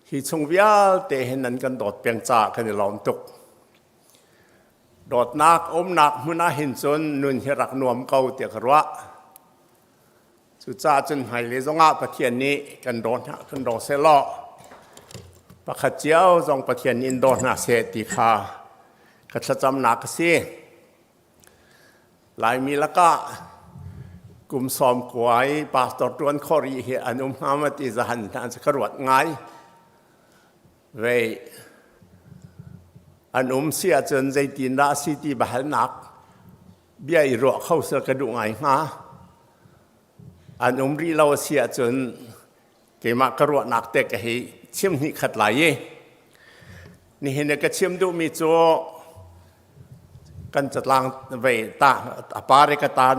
Hi chung vialte hin nan kan dawt peng caah kan i lawm tuk. Dawtnak umnak hmun ah hin cun nun hi rak nuam ko tiah ka ruah. Cucaah cun hmailei zongah Pathian nih kan daw hna kan daw sehlaw pakhat cio zong Pathian nih in daw hna seh ti kha ka thlacamnak a si. Laimi lakah kum sawm kuai pastor ṭuan khawh rih hi an um hnga ma ti zahan hna cu ka ruat ngai. Vei an um si ahcun zeitindah a si ti biahalnak bia i ruah kho sel ka duh ngai hnga. An um rih lo a si ahcun keimah ka ruahnak te ka hei chim hnih khat lai i nihin i ka chim duhmi cu kan catlang vei ta a par i ka tan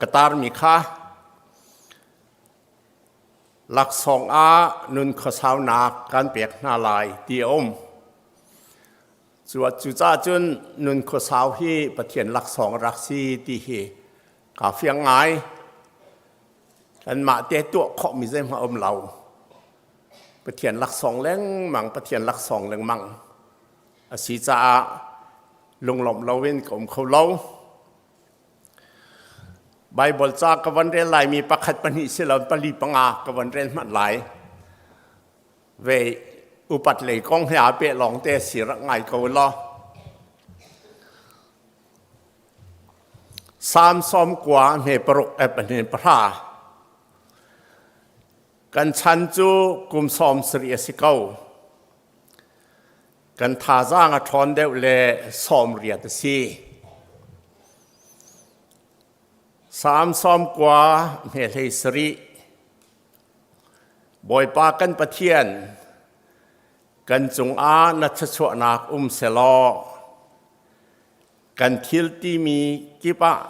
ka tarmi kha laksawng ah nun khuasaunak kan pek hna lai ti a um. Cucaah cun nun khuasau hi Pathian laksawng rak si ti hi kaa fiang ngai. Kanmah te tuah khawhmi zeihmanh a um lo. Pathian laksawng lengmang, Pathian laksawng lengmang a si caah lunglawmh loin ka um kho lo. Baibal ca ka van rel laimi pakhat pahnih si lo pali panga ka van rel hmanh lai. Ve upat lei kong he aa peh lawng te si rak ngai ko law. Salm sawm kua hme paruk ep hne pahra. Kan chan cu kum sawm sarih a si ko. Kan thazaang a ṭhawn deuh le sawm riat a si. Salm sawm kua hme hlei sarih. Bawipa kan Pathian, kan cungah na thluachuahnak um selaw, kan thil timi kip ah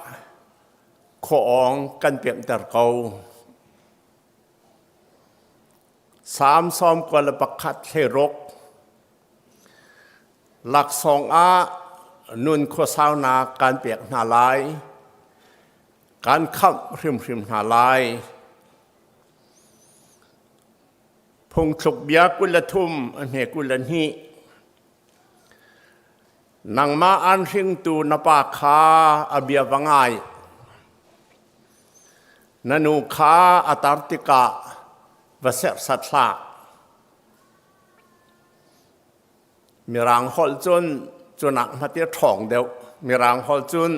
khuaawng kan pemhter ko. Salm sawm kua le pakhat hleiruk laksawng ah nun khuasaunak kan pek hna lai kan khamh hrimhrim hna lai phungthluk bia 23 a hme 22 Nangmah aan hringtu na pa kha a bia va ngai. Na nu kha a tar tikah va serhsat hlah. Mirang holh cun cunak hmati a ṭhawng deuh. Mirang holh cun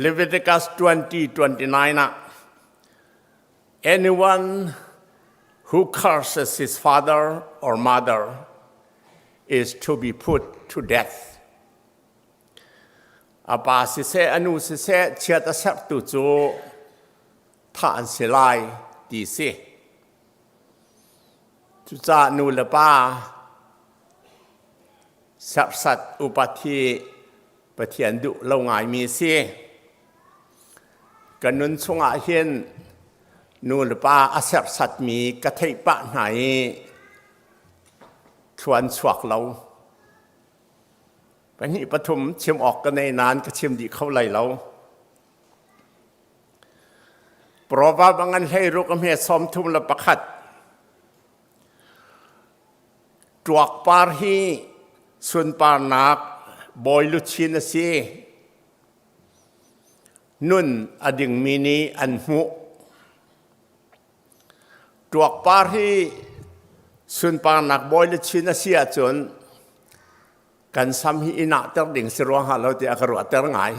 Leviticus 20:29 ah Anyone who curses his father or mother is to be put to death. A pa siseh, a nu siseh, chiat a sertu cu thah an si lai ti si. Cucaah nu le pa serhsat upat hi Pathian duh lo ngaimi a si. Kan nun chungah hin nu le pa a serhsatmi ka theih pah hna i thluan chuak lo. Pahnih pathum chim awk ka nei nain ka chim dih kho lai lo. Proverb a ngan hlei ruk a hme sawm thum le pakhat. Ṭuakpar hi sunparnak bawi luchin a si. Nun a dingmi nih an hmuh. Ṭuakpar hi sunparnak bawi luchin a si ahcun kan sam hi i nahter ding si rua hnga lo tiah ka ruahter ngai.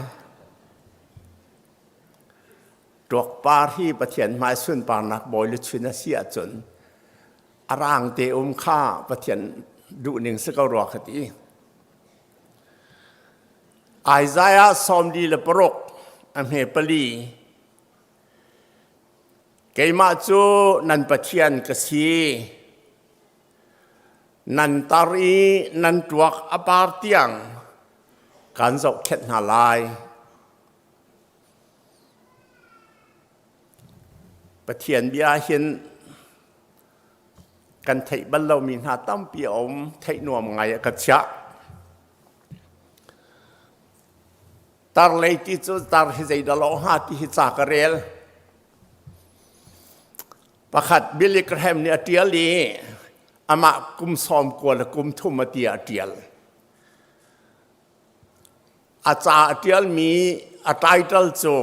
Ṭuakpar hi Pathian hmai sunparnak bawi luchin a si ahcun a rang te um kha Pathian duhning si ko rua ka ti. Isaiah 46 a hme pali Keimah cu nan Pathian ka si. Nan tar i nan tuak a par tiang kan zohkhenh hna lai. Pathian bia hin kan theih bal lomi hna tampi a um, theih nuam ngai a ka chiah. Tar lei ti cu tar hi zeidah lo hnga ti hi ca ka rel. Pakhat Billy Graham nih a ṭial i amah kum sawm kua le kum thum a ti ah a ṭial. A ca a ṭialmi a title cu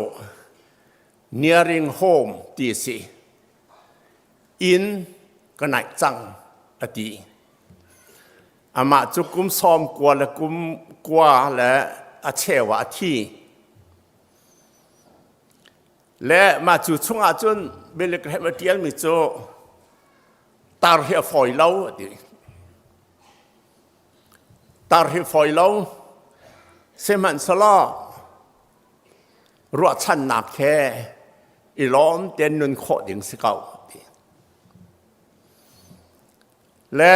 Nearing Home ti a si. Inn ka naih cang a ti. Amah cu kum sawm kua le kum kua le a cheu ah a thi. Le mah cu chungah cun Billy Graham a ṭialmi cu tar hi a fawi lo a ti. Tar hi fawi lo sihmanhsehlaw ruahchannak he i lawm tein nun khawh ding si ko ti. Le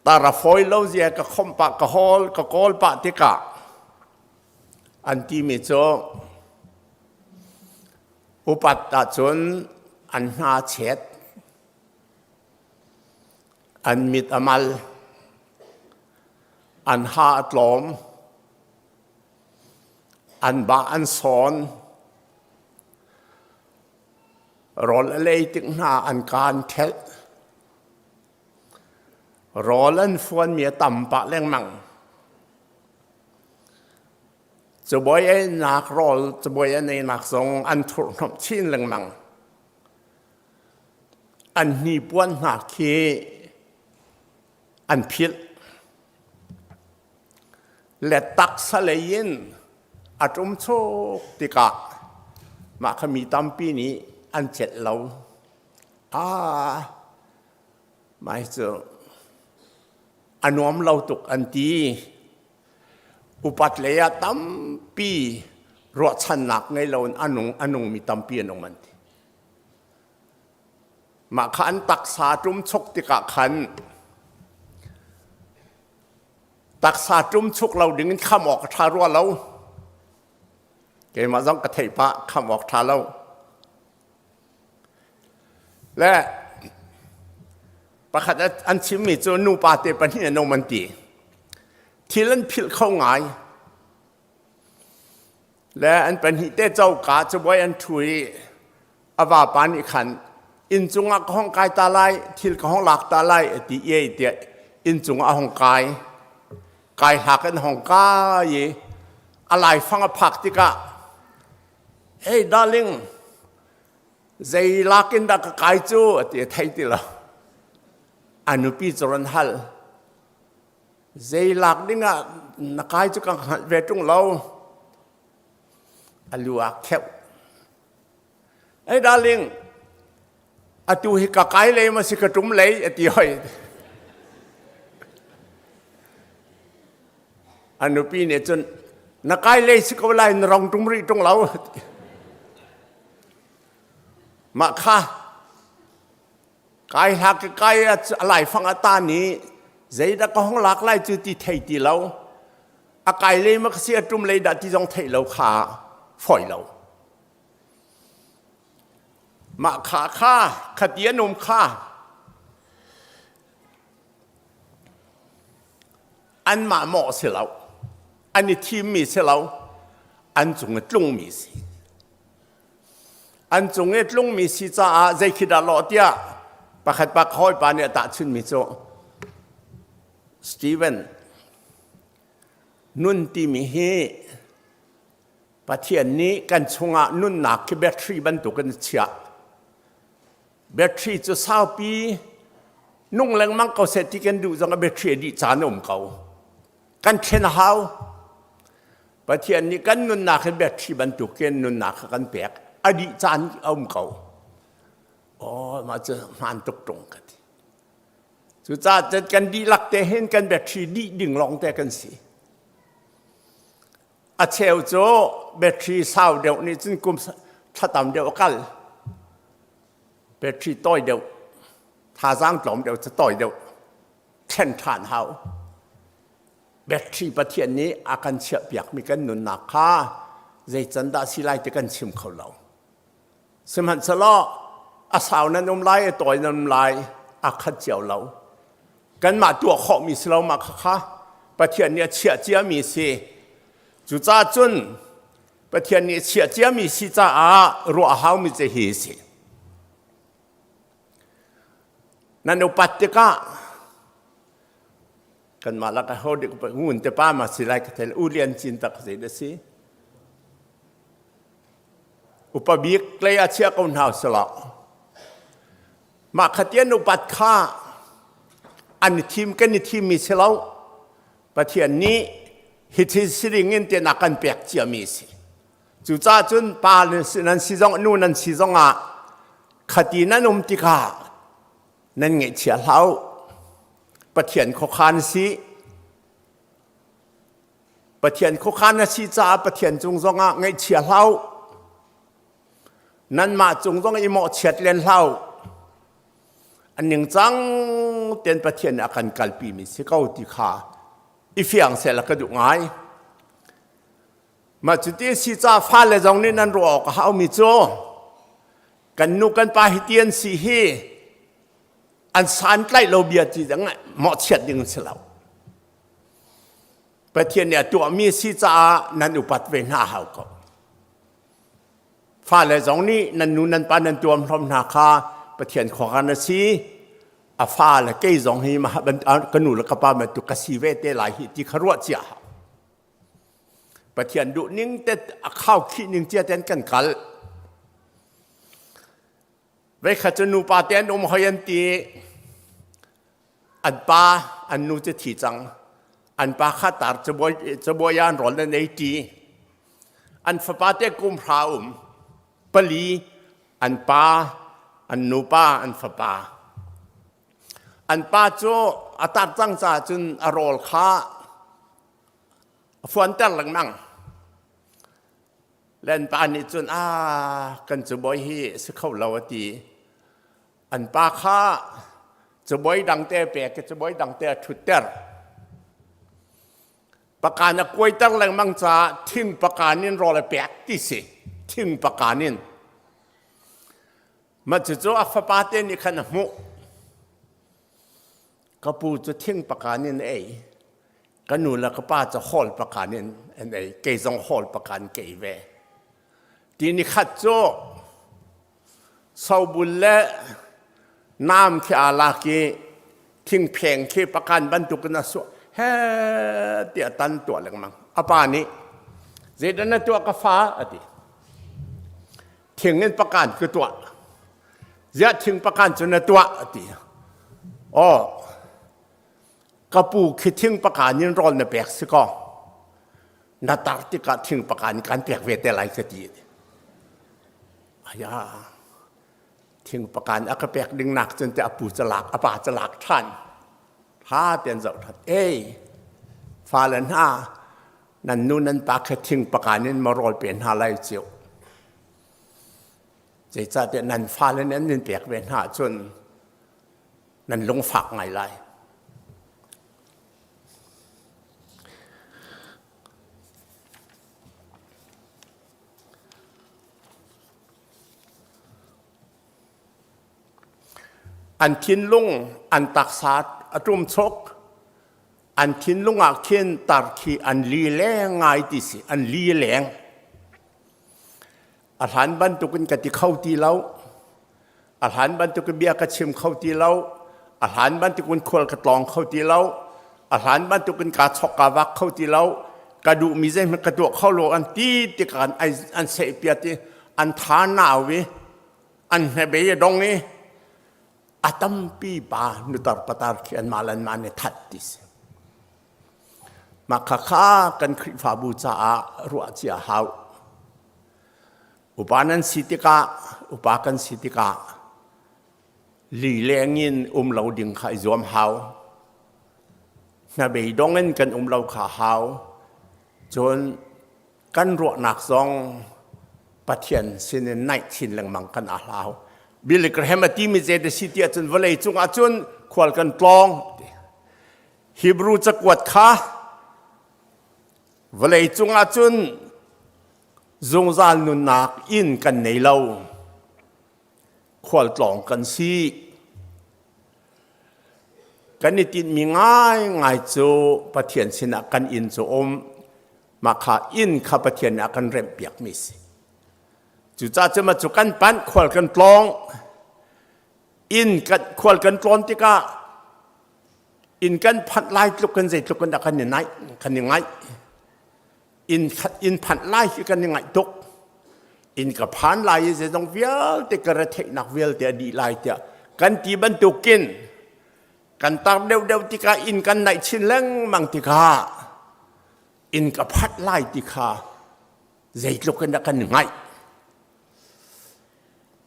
tar a fawi lo zia ka khomh pah ka hawl ka kawl pah tikah an timi cu upat ahcun an hna chet An mit a mal. An ha a tlawm. An ba an sawn. Rawl a lei tik hna an kaan thelh. Rawl an fuanmi a tam pah lengmang. Cabuai einak rawl cabuai an einak zong an thurhhnawmh chin lengmang. An hnipuan hna khi an philh. Le taksa lei in a ṭumchuk tikah mah kha mi tampi nih an celh lo. Ah, mah hi cu a nuam lo tuk an ti. Upat lei ah tampi ruahchannak ngei loin a nung a nungmi tampi an um an ti. Mah kha an taksa ṭumchuk tikah khan taksa ṭumchuk lo dingin kham awk a ṭha rua lo. Keimah zong ka theih pah kham awk ṭha lo. Le pakhat an chimmi cu nupa te pahnih an um an ti. Thil an philh kho ngai. Le an pahnih te coka cabuai an ṭhu i a vapa nih khan inn cungah ka hong kai ta lai, thil ka hong lak ta lai a ti iai tiah inn cungah a hong kai. Kai hlak in hong kai i a laifang a phak tikah Hey darling, zei lak in dah ka kai cu a ti a thei ti lo. A nupi cu ron hal. Zei lak ding ah na kai cu ka hngalh ve ṭung lo. A lu ah kheuh. Hey darling, atu hi ka kai lei ma si ka ṭum lei a ti hoi. A nupi nih cun na kai lei si ko lai na rong ṭum rih ṭung lo. Mah kha kai hla ka kai a laifang a ta nih zeidah ka hong lak lai cu ti thei ti lo. A kai lei ma ka si a ṭum lei dah ti zong theih lo kha fawi lo. Mah kha kha khati an um kha anmah mawh si lo an i thimmi si lo an cung i tlungmi si an cung i tlungmi si caah zei khi dah lawh tiah. Pakhat pa hawipa nih a tahchunmi cu Steven nun timi hi Pathian nih kan chungah nunnak khi battery bantukin a chiah. Battery cu saupi nung lengmang ko seh ti kan duh zong a battery a dih caan a um ko. Kan thlen a hau. Pathian nih kan nunnak hi battery bantukin nunnak kha kan pek. A dih caan a um ko. Oh, mah cu hmaan tuk ṭung ka ti. Cucaah cun kan dihlak te hin kan battery dih ding lawng te kan si. A cheu cu battery sau deuh nih cun kum thla tam deuh a kal. Battery tawi deuh, thazaang tlawm deuh cu tawi deuh. Thlen ṭhan hau. Battery Pathian nih a kan chiahpiakmi kan nunnak kha zei can dah si lai ti kan chim kho lo. Sihmanhsehlaw a sau nan um lai, a tawi nan um lai, a khat cio lo. Kanmah tuah khawhmi si lo mah khakha Pathian nih a chiah ciami si. Cucaah cun Pathian nih a chiah ciami si caah ruah a haumi cu hi si. Nan upat tikah kanmah lak ah ho dik ngun te pa ma si lai ka thel u lian cin tak zei da si. Upa bik lei ah chia ko hna selaw mah khatian upat kha an i thim kan i thimmi si lo Pathian nih hi thil siring in tian a kan pek ciami a si cucaah cun pa nan si zong nu nan si zong ah khati nan um tikah nan ngaihchia hlah u Pathian khuakhan si Pathian khuakhan a si caah Pathian cung zongah ngaihchia hlah u. Nanmah cung zong i mawhchiat len hlah u. A ningcang tein Pathian nih a kan kalpi mi si ko ti kha i fiang seh la ka duh ngai. Mah cuti si ca fale zong nih nan ruah awk a haumi cu kan nu kan pa hi ti an si hi an santlaih lo bia ti dang mawhchiat ding si lo. Pathian nih a tuahmi a si caah nan upat ve hna hau ko. Fale zong nih nan nu nan pa nan tuam hlawm hna kha Pathian khuakhan a si. A fa le kei zong hi ka nu le ka pa bantuk ka si ve te lai hi ti kha ruah cia hau. Pathian duh ning te a khau khih ning cia ten kan kal. Veikhat cu nupa te an um hoi an ti An pa an nu cu thi cang. An pa kha tar cabuai ah an rawl an ei ṭi. An fapa te kum hra um. Pali an pa, an nupa, an fapa. An pa cu a tar cang caah cun a rawl kha a fuanter lengmang. Le an pa nih cun, ah, kan cabuai hi a si kho lo a ti. An pa kha cabuai dangte a pek i cabuai dangte a ṭhutter. Pakan a kuaiter lengmang caah thing pakan in rawl a pek ti si. Thing pakan in. Mah cucu a fapa te nih khan a hmuh. Ka pu cu thing pakan in a ei. Ka nu le ka pa cu hawl pakan in an ei. Kei zong hawl pakan ka ei ve. Ti ni khat cu Sobul le naam khi aa lak i thingpheng khi pakan bantukin a suah he tiah tan tuah lengmang. A pa nih zeidah na tuah ka fa a ti. Thing in pakan ka tuah. Ziah thing pakan cu na tuah a ti. Aw ka pu khi thing pakan in rawl na pek si kaw na tar tikah thing pakan kan pek ve te lai ka ti. Aya thing pakan a ka pek ding nak cun te a pu calak a pa calak than tha ten zoh that ei fale hna nan nu nan pa kha thing pakan in ma rawl pe hna lai chiu zeicahtiah nan fale nih an nin pek ve hna cun nan lungfak ngai lai An thinlung an taksa a ṭumchuk. An thinlung ah khin tar khi an li leng ngai ti si, an li leng. A hlan bantukin ka ti kho ti lo. A hlan bantuk in bia ka chim kho ti lo. A hlan bantuk in khual ka tlawng kho ti lo. A hlan bantuk in kaa chok kaa vak kho ti lo. Ka duhmi zeihmanh ka tuah kho lo an ti tikah an, an sehpiat i an tha nau i an hnabei a dong i a tampi pa nutar patar khi anmah le anmah an i that ti si. Mah khakha kan Khrihfabu caah ruah cia hau. Upa nan si tikah, upa kan si tikah lileng in um lo ding kha i zuam hau. Hnabeidong in kan um lo kha hau. Cun kan ruahnak zong Pathian sinin naih chin lengmang kan a hlau. Billy Graham a timi zei da si ti ahcun vawlei cung ahcun khual kan tlawng. Hebrew cakuat kha vawlei cung ahcun zungzal nunnak inn kan nei lo. Khualtlawng kan si. Kan i tinhmi ngaingai cu Pathian sinah kan inn cu um. Mah kha inn kha Pathian nih a kan remhpiakmi si. Cucaah cu cu kan panh khual kan tlawng. Inn kan khual kan tlawn tikah inn kan phanh lai tluk kan zeitluk in dah kan i naih kan i ngaih. Inn inn phanh lai hi kan i ngaih tuk. Inn ka phan lai i zeizong vialte ka retheihnak vialte a dih lai tiah kan ti bantukin kan tar deuhdeuh tikah inn kan naih chin lengmang tikah inn ka phanh lai ti kha zeitluk in dah kan i ngaih.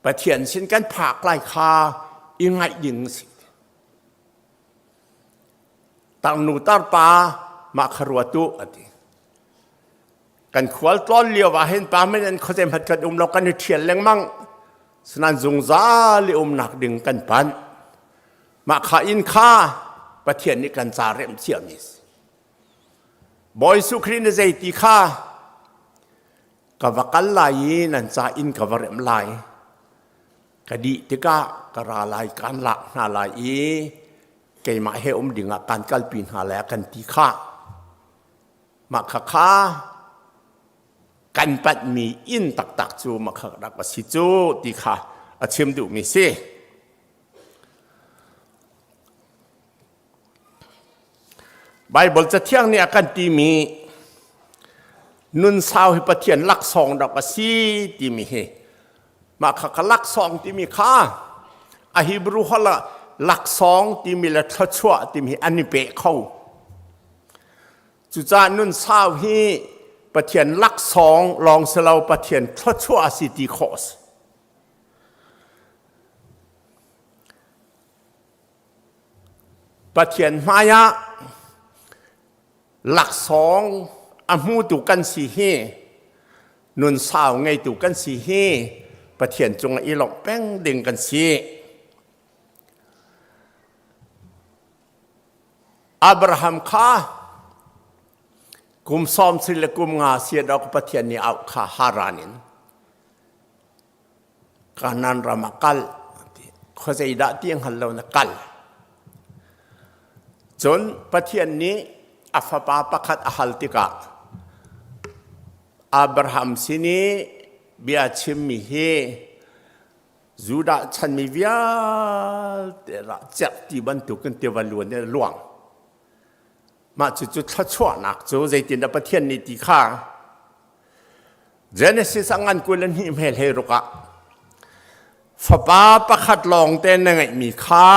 Pathian sin kan phak lai kha i ngaih ding a si. Tarnu tarpa mah kha ruat u a ti. Kan khual tlawn lio ah hin pa men an khuazei hmat kan um lo kan i ṭhial lengmang. Sanan zungzal i umnak ding kan panh. Mah kha inn kha Pathian nih kan ca remh ciami a si. Bawi Jesuh Khrih nih zei ti kha ka va kal lai i nan ca inn ka va remh lai. Ka dih tikah ka ra lai kaan lak hna lai i keimah he um dingah kaan kalpi hna lai a kan ti kha. Mah khakha kan panhmi inn taktak cu mah kha rak a si cu ti kha a chim duhmi si. Baibal Cathiang nih a kan timi nun sau hi Pathian laksawng rak a si timi hi mah kha ka laksawng timi kha a Hebrew holh ah laksawng timi le thluachuah timi hi an i peh kho. Cucaah nun sau hi Pathian laksawng lawng si lo Pathian thluachuah a si ti khawh a si. Pathian hmaiah laksawng a hmutu kan si hi nun sau ngeitu kan si hi Pathian cungah i lawmh peng ding kan si. Abraham kha kum sawm si le kum nga siat awk Pathian nih auh kha Haran in Kanaan ram ah kal khuazei dah ti hngal lo na kal. Cun Pathian nih a fapa pakhat a hal tikah Abraham sin i bia chimmi hi Judah chanmi vialte rah cerhti bantukin tiva luan in a luang. Mah cucu thluachuahnak cu zeitindah Pathian nih ti kha Genesis a ngan 22 hmel he ruk ah fapa pakhat lawng te na ngeihmi kha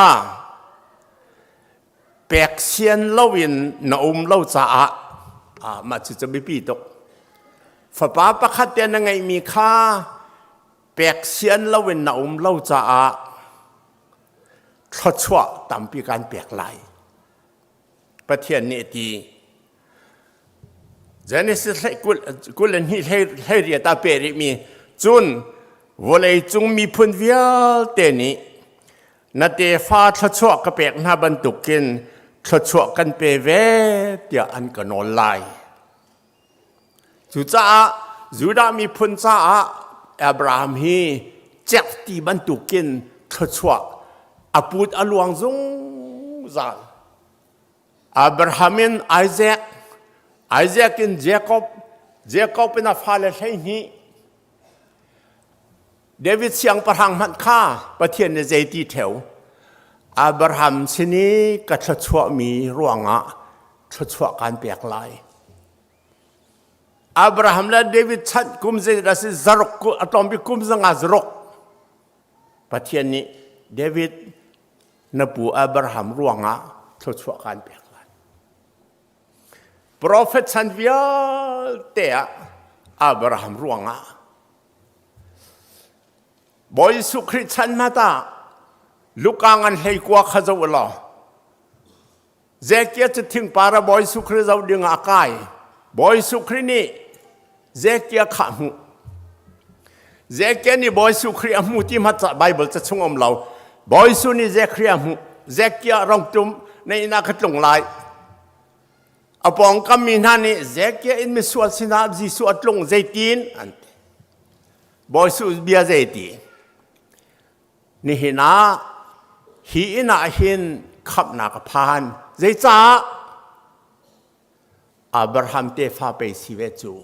pek sian loin na um lo caah ah mah cucu biapi tuk fapa pakhat te na ngeihmi kha pek sian loin na um lo caah thluachuah tampi kan pek lai Pathian nih a ti. Genesis 22 18 ah peh rihmi cun vawleicung miphun vialte nih na tefa thluachuah ka pek hna bantukin thluachuah kan pe ve tiah an ka nawl lai. Cucaah Judah miphun caah Abraham hi cerhti bantukin thluachuah a put a luang zungzal. Abraham in Isaac, Isaac in Jacob, Jacob in a fale 12. David siangpahrang hmanh kha Pathian nih zeiti ṭheo Abraham sin i ka thluachuahmi ruangah thluachuah kaan pek lai. Abraham le David chan kum zeidah si zaruk a tlawm bik kum zanga zaruk Pathian nih David na pu Abraham ruangah thluachuah kaan pek lai. Profet chan vialte ah Abraham ruangah Bawi Jesuh Khrih chan hmata Luka ngan hlei kua kha zoh law Zekiah cu thingpar ah Bawi Jesuh Khrih zoh ding ah a kai. Bawi Jesuh Khrih nih Zekiah kha a hmuh. Zekiah nih Bawi Jesuh Khrih a hmu ti hmat ca Bible ca chung um lo. Bawi Jesuh nih Zekiah a hmuh. Zekiah rong tum na inn ah ka tlung lai. A pawngkam mi hna nih Zekiah in misual sinah Jesuh a tlung zeitin an ti. Bawi Jesuh bia zeiti? Nihin ah hi inn ah hin khamhnak a phan. Zeicah? Abraham tefa pei si ve cu.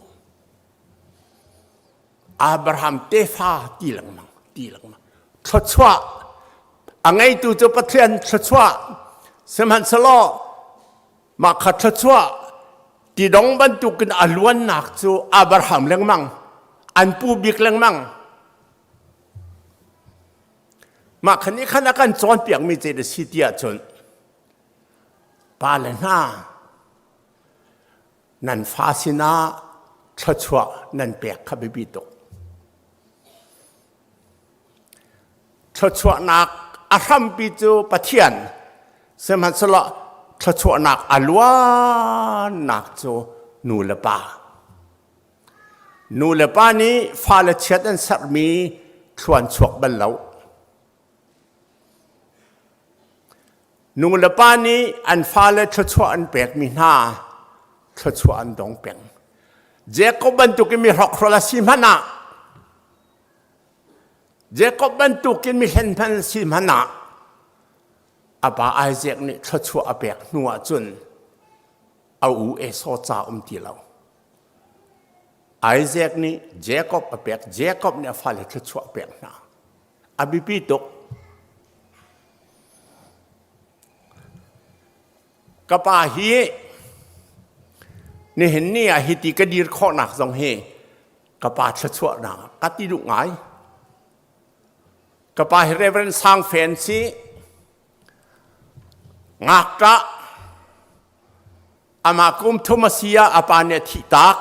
Abraham tefa ti lengmang, ti lengmang. Thluachuah a ngeitu cu Pathian thluachuah. Sihmanhsehlaw mah kha thluachuah tidong bantukin a luannak cu Abraham lengmang, an pu bik lengmang. Mah khan nih khan a kan cawnpiakmi cu a si ti ahcun pale hna nan fa sinah thluachuah nan pek kha biapi tuk. Thluachuahnak a hrampi cu Pathian sihmanhsehlaw thluachuahnak a luannak cu nu le pa. Nu le pa nih fale chiat an serhmi thluan chuak bal lo. Nu le pa nih an fale thluachuah an pekmi hna thluachuah an dong peng. Jacob bantukin mi hrokhrol a si hmanh ah Jacob bantukin mi hlen hmanh si hmanh ah a pa Isaac nih thluachuah a pek hnu ahcun a u Esau ca um ti lo. Isaac nih Jacob a pek, Jacob nih a fale thluachuah a pek hna. A biapi tuk. Ka pa hi nihin ni ah hiti ka dir khawhnak zong hi ka pa thluachuahnak ka ti duh ngai. Ka pa hi Reverend Sang Fen si ngakṭah Amah kum thum a si ah a pa nih a thihtak.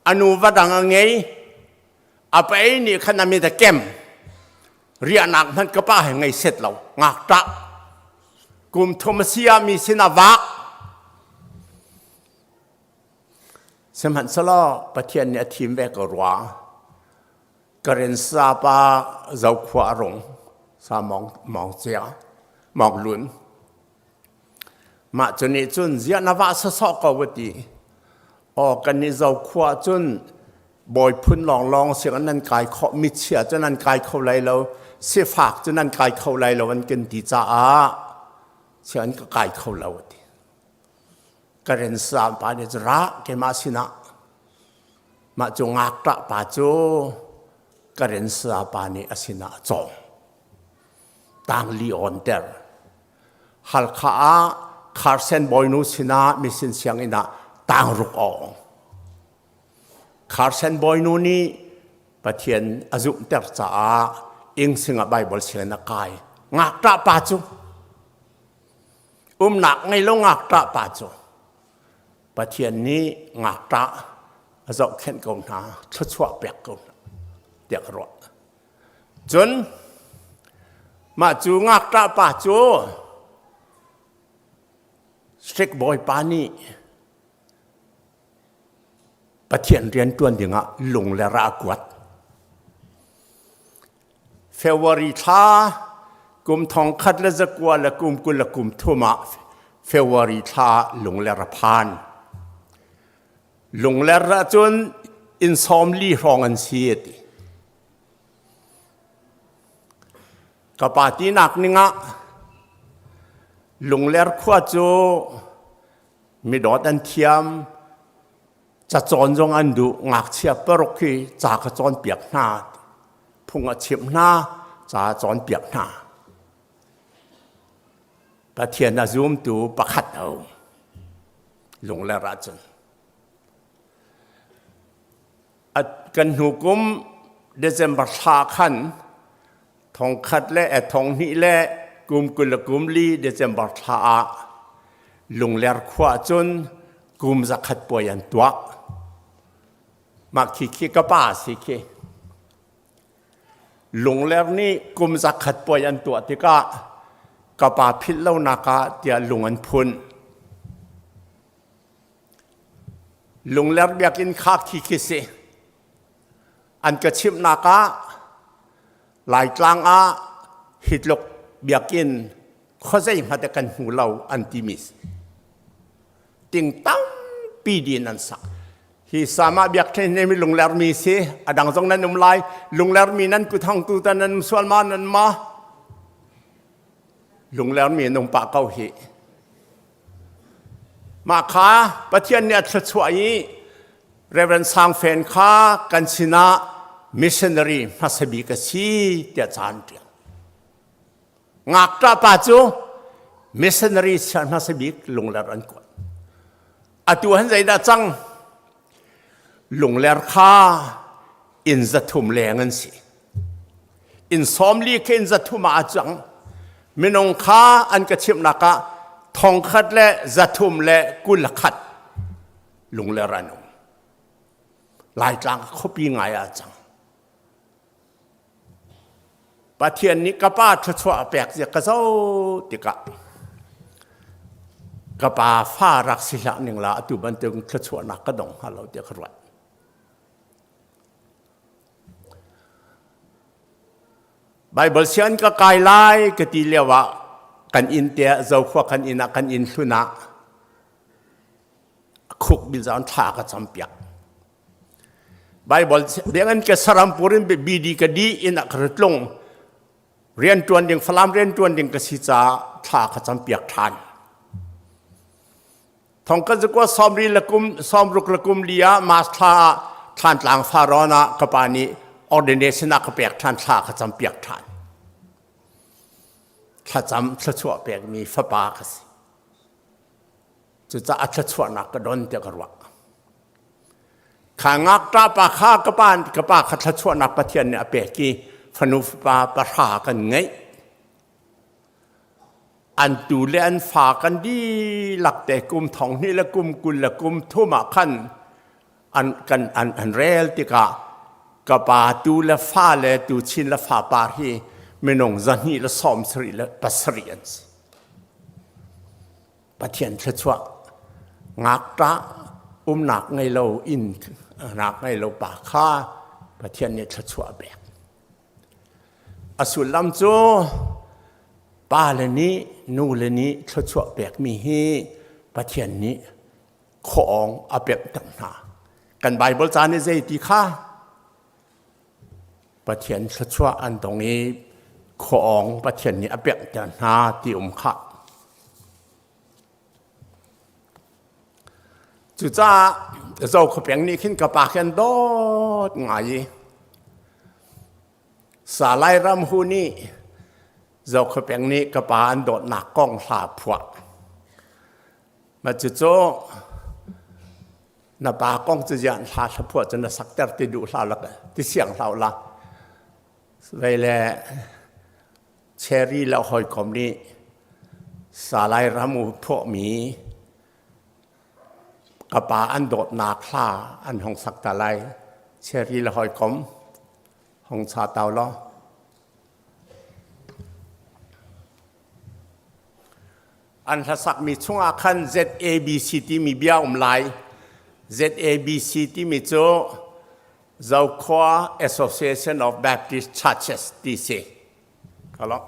A nu va dang a ngei. A pa ei nih khan a mit a kem. Riahnak hmanh ka pa he ngei set lo. Ngakṭah. Kum thum a si ah mi sin a vak. Sihmanhsehlaw Pathian nih a thim ve ko rua. Karen sapa zokhua a rung. Sa mong mong cia. Mong lun. Mah cu nih cun ziah na vah sawsawh ko va ti. Aw kan i Zokhua cun bawi phun lawnglawng sianginn nan kai khawh, michia cu nan kai kho lai lo, sifak cu nan kai kho lai lo an kan ti caah sianginn ka kai kho lo a ti. Karen sam pa nih cun ra keimah sinah mah cu ngakṭah pa cu Karen sa pa nih a sinah a cawm. Tangli awnter. Halkha ah Carson bawinu sinah mission sianginn ah tangruk a awng. Carson bawinu nih Pathian a zumhter caah Ingsing ah Bible sianginn a kai. Ngakṭah pa cu umnak ngei lo ngakṭah pa cu Pathian nih ngakṭah a zohkhenh ko hna, thluachuah pek ko hna tiah ka ruah. Cun mah cu ngakṭah pa cu strict bawipa nih Pathian rian ṭuan dingah lung le ra a kuat. February thla kum thong khat le zakua le kum 20 le kum thum ah February thla Lungler a phan. Lungler ah cun inn 40 hrawng an si a ti. Ka pa tinak ningah Lungler khua cu midawt an thiam, cacawn zong an duh, ngakchia paruk hi ca ka cawnpiak hna. Phung a chimh hna, ca a cawnpiak hna. Pathian a zumtu pakhat a um. Lungler ahcun. Kan hnu kum December thla khan thongkhat le thonghnih le kum 20 le kum li December thla ah Lungler khua cun kum zakhat puai an tuah. Mah khi khi ka pa si khi. Lungler nih kum zakhat puai an tuah tikah ka pa philh lonak ah tiah lung an phun. Lungler biakinn kha khi khi si. An ka chimhnak ah Laitlang ah hi tluk biakinn khuazei hmanh kan hmu lo an timi si. Ting tampi din an sak. Hi sama biakṭhen hi mi lungler mi si. A dang zong nan um lai. Lungler mi nan kut hong tu tan nan um sual ma nan ma. Lungler mi an um pah ko hi. Mah kha Pathian nih a thluachuah i Reverend Sang Fen kha kan sinah missionary hmasa bik a si tiah ca an ṭial. Ngakṭah pa cu missionary siar hmasa bik Lungler an kuat. Atu han zeidah cang? Lungler kha inn 300 leng an si. Inn 40 khi inn 300 ah a cang. Minung kha an ka chimhnak ah 1321 Lungler an um. Laitlang khuapi ngai ah a cang. Pathian nih ka pa thluachuah a pek zia ka zoh tikah ka pa fa rak si hlah ning la atu bantuk thluachuahnak ka dong hnga lo tiah ka ruat. Bible sian ka kai lai ka ti lio ah kan inn te ah zokhua kan inn ah kan inn hlun ah khuk bil zawn thla ka cam piak. Bible biangin ke sarampur in BD ka di in a ka tlung rian tuan ding Falam rian tuan ding ka si ca thla ka cam piak than. Thong ka zakwa sawmri lakum sawmruk lakum lia mas thla thlan tlang faron ah ka pa nih ordination a ka pek than thla ka cam piak than. Thlacam thluachuah pekmi fapa ka si. Cucaah thluachuahnak ka don tiah ka ruah. Kha ngakṭah pa kha ka pa ka pa kha thluachuahnak Pathian nih a pek i fanu fapa pahra kan ngeih. An tu le an fa kan dihlak te kum thong hnih le kum 20 le kum thum ah khan an kan an, an rel tikah ka pa tu le fa le tu chin le fa par hi minung 277 an si. Pathian thluachuah ngakṭah umnak ngei lo inn nak ngei lo pa kha Pathian nih thluachuah a pek. A sullam cu pa le nih nu le nih thluachuah pekmi hi Pathian nih khuaawng a pemh tak hna. Kan Bible ca nih zei ti kha Pathian thluachuah an dong i khuaawng Pathian nih a pekter hna ti um khah. Cucaah Zokhawpeng nih khin ka pa khi an dawt ngai i Salai Ram Hu nih Zokhawpeng nih ka pa an dawtnak kong hla phuah. Mah cucu na pa kong cu ziah hla hla phuah cu na sakter ti duh hlah lak ti siang hlah la vei le cherry le hawikom nih salai ram u phuahmi ka pa an dawtnak hla an hong sak ta lai cherry le hawikom hong cha tau law An hlasakmi chungah khan ZABC timi bia um lai. ZABC timi cu Zokhua Association of Baptist Churches ti si. Kalok.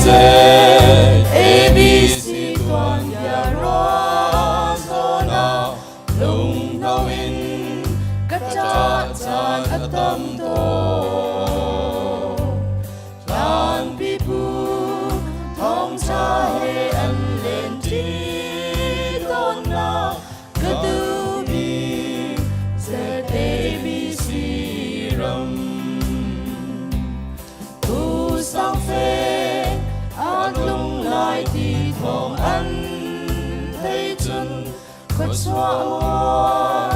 ZABC tuanbia ruah zawn ah lunghno in ka ṭah caan a tam tawn. Hlan pipu thawngṭha he an lenṭi tawnnak ka duhmi ZABC ram. Tu sangfe an lung lai ti thawng an thei cun khuachuah mual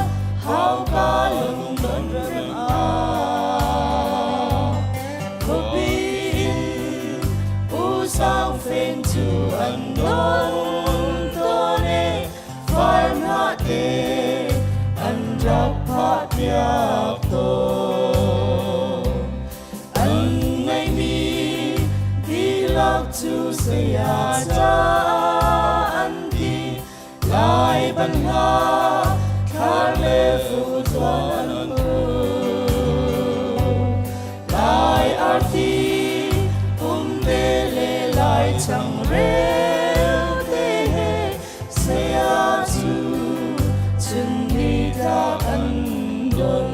hauka lungdon rem ah khuapi in U Sang Fen cu an don tawn e far hna te an rak phah piak tawn. An ngeihmi dihlak cu saya caah an ti lai ban hla thlar le fu tuan an Lai arti umte le lai changreu te he saya cu chun ni tlak an don.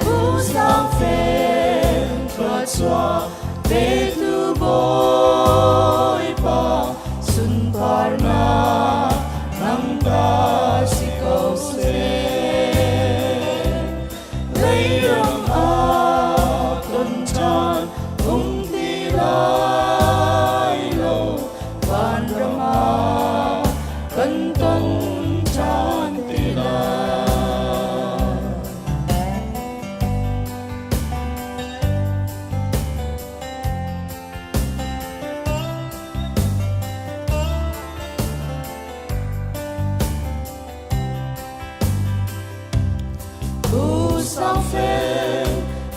Pu Sang Fen thluachuah petu Bawipa sunparnak nang ta si ko seh. Leiram ah ton ṭhan um ti lai lo vanram ah kan ton ṭhan te lai. U Sang Fel,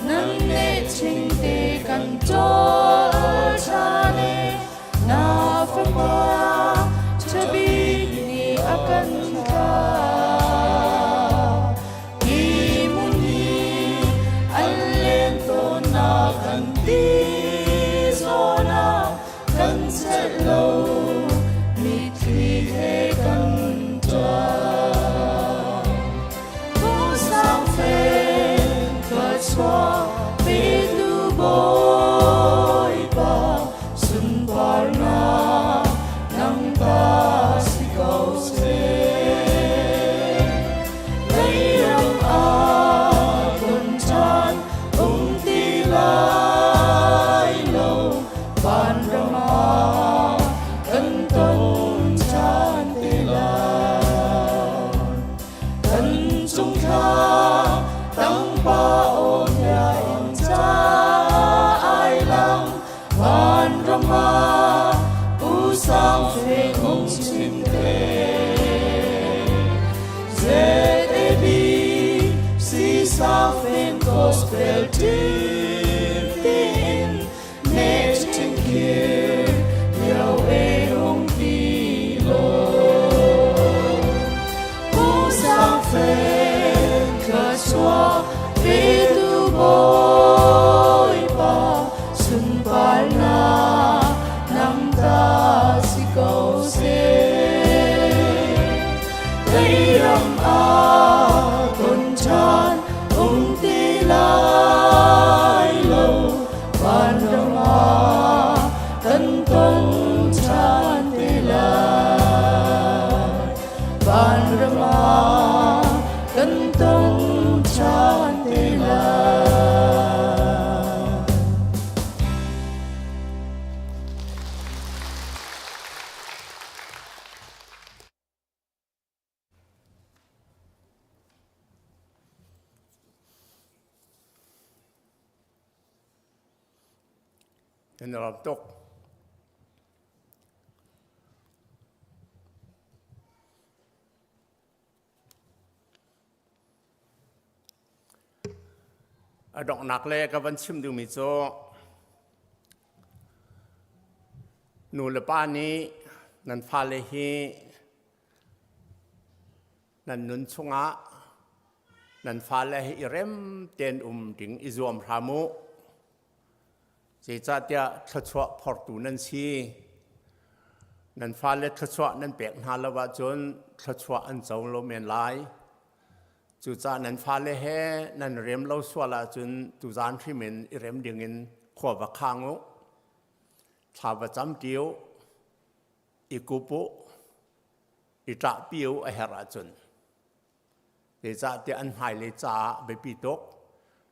nan ne chingte kan ṭawl ṭhan e, na fapa ṭhabik nih a kan thlah. Hi hmun hi an len tawnnak kan ti zawn ah kan celh lo mitthli he kan ṭah. Pu Sang Fen thluachuah petu Bawipa sunparnak nang ta si ko seh. Leiram ah ton ṭhan um ti lai lo vanram ah kan ton ṭhan te lai. Kan cungthla tangpa aw bia in ca ai lang vanram ah Pu Sang Fe hung chim te. ZAB Si Sang Fen Gospel Team tiin Next khir liao e hung ti lo. Pu Sang Fen thluachuah petu Bawipa sunparnak nang ta si ko seh. Leiram ah ton ṭhan um ti lai lo vanram ah kan ton ṭhan te lai. Vanram ah kan ton ṭhan te lai. Nan i lawm tuk. A donghnak le ka van chim duhmi cu nu le pa nih nan fale hi nan nun chungah nan fale hi i rem tein um ding i zuam hram u. Zeicahtiah thluachuah phortu nan si. Nan fale thluachuah nan pek hna lo ahcun thluachuah an co lo men lai. Cucaah nan fale he nan rem lo sual ahcun tuzaan hrim in i rem dingin khua va khang u. Thla va cam ṭi u. I kup u. I ṭahpi u a herh ahcun. Zeicahtiah an hmailei caah biapi tuk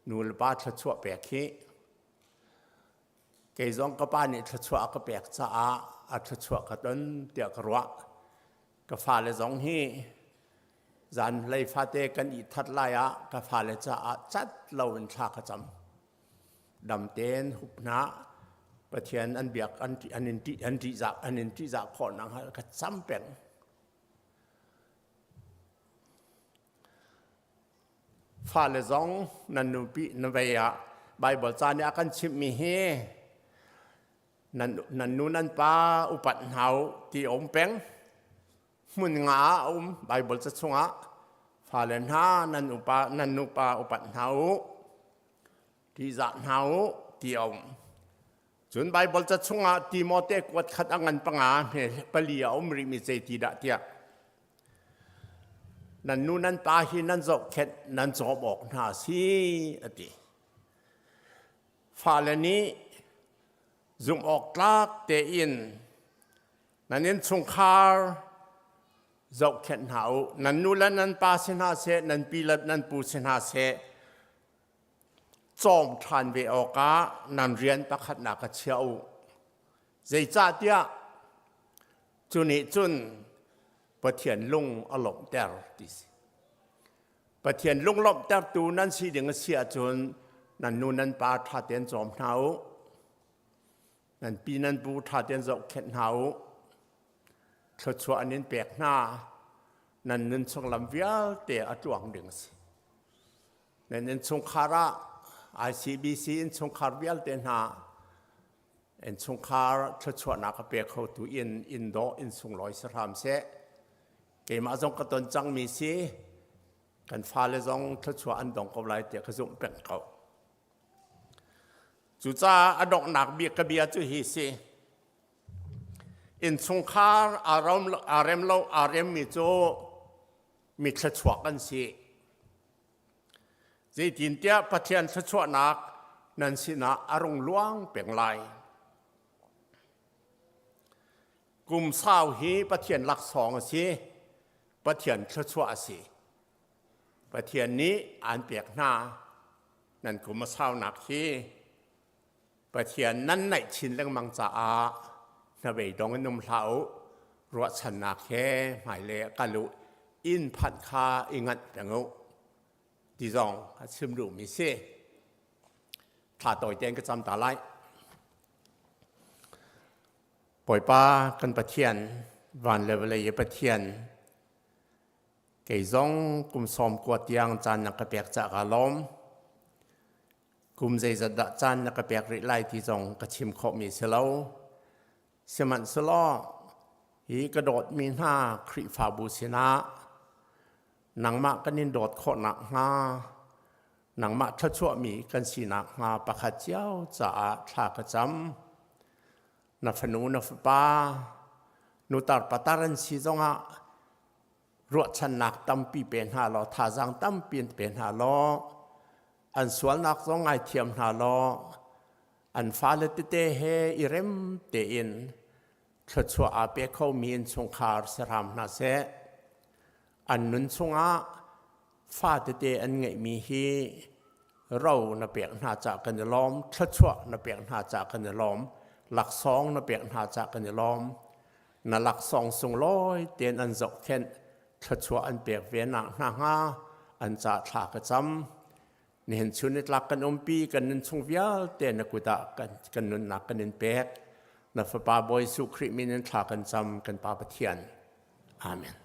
nu le pa thluachuah pek hi kei zong ka pa nih thluachuah a ka pek caah a thluachuah ka ton tiah ka ruah. Ka fale zong hi zanlei fate kan i that lai ah ka fale caah cat loin thla ka cam. Dam tein hup hna Pathian an biak an an in an ṭihzah an in ṭihzah khawh nakhnga ka cam peng. Fale zong nan nupi na vei ah Baibal ca nih a kan chimhmi hi nan, nan nu nan pa upat hna u ti a um peng. Hmun nga ah a um Baibal ca chungah fale hna nan upa nan nupa upat hna u ṭihzah hna u ti a um. Cun Baibal ca chungah Timote kuat khat a ngan panga hme pali a um rihmi zei ti dah tiah nan nu nan pa hi nan zohkhenh nan cawm awk hna si a ti. Fale nih zumh awk tlak tein nan innchungkhar zohkhenh hna u. Nan nu le nan pa si hna seh, nan pi le nan pu si hna seh, cawm ṭhan ve awkah nan rian pakhatnak a chia u. Zeicahtiah cu nih cun Pathian lung a lawmhter ti si. Pathian lung lawmhtertu nan si ding a si ahcun nan nu nan pa ṭha tein cawm hna u. Nan pi nan pu ṭha tein zohkhenh hna u. Thluachuah an in pek hna. Nan nun chung lam vialte a tluang ding a si. Nan innchungkhar ah ICBC innchungkhar vialte hna innchungkhar thluachuahnak a pe khotu inn inn dawh inn sunglawi si hram seh. Keimah zong ka ton cangmi si kan fale zong thluachuah an dong ko lai tiah ka zumh peng ko. Cucaah a donghnak bik ka bia cu hi si. Innchungkhar aa rem lo aa remmi cu mi thluachuak an si. Zeitintiah Pathian thluachuahnak nan sinah a rung luang peng lai. Kum sau hi Pathian laksawng a si. Pathian thluachuah a si. Pathian nih aan pek hna. Nan kum a saunak hi Pathian nan naih chin lengmang caah hnabei dong in um hlah u. Ruahchannak he hmailei ah kal u. Inn phanh kha i nganh peng u. Ti zong a chim duhmi si. Thla tawi tein ka cam ta lai. Bawipa kan Pathian, van le vawlei i Pathian, kei zong kum sawm kua tiang caan na ka pek caah kaa lawm. Kum zeizat dah caan na ka pek rih lai ti zong ka chim khawhmi si lo. Sihmanhsehlaw hi ka dawtmi hna Khrihfabu sinah nangmah kan in dawt khawh nakhnga nangmah thluachuahmi kan si nakhnga pakhat cio caah thla ka cam. Na fanu na fapa nutar patar an si zongah ruahchannak tampi pe hna law thazaang tampi pe hna law an sualnak zong ngaithiam hna law an fale tete he i rem tein thluachuah aa pe khomi innchungkhar si hram hna seh. An nun chungah fa tete an ngeihmi hi ro na pek hna cah kan i lawm, thluachuah na pek hna cah kan i lawm, laksawng na pek hna cah kan i lawm. Na laksawng sunglawi tein an zohkhenh, thluachuah an pek ve nak hna hnga an ca thla ka cam. Nihin chun nitlak kan umpi kan nun chung vialte na kut ah kan, kan nunnak kan in pek. Na Fapa Bawi Jesuh Khrih min in thla kan cam kan Pa Pathian. Amen.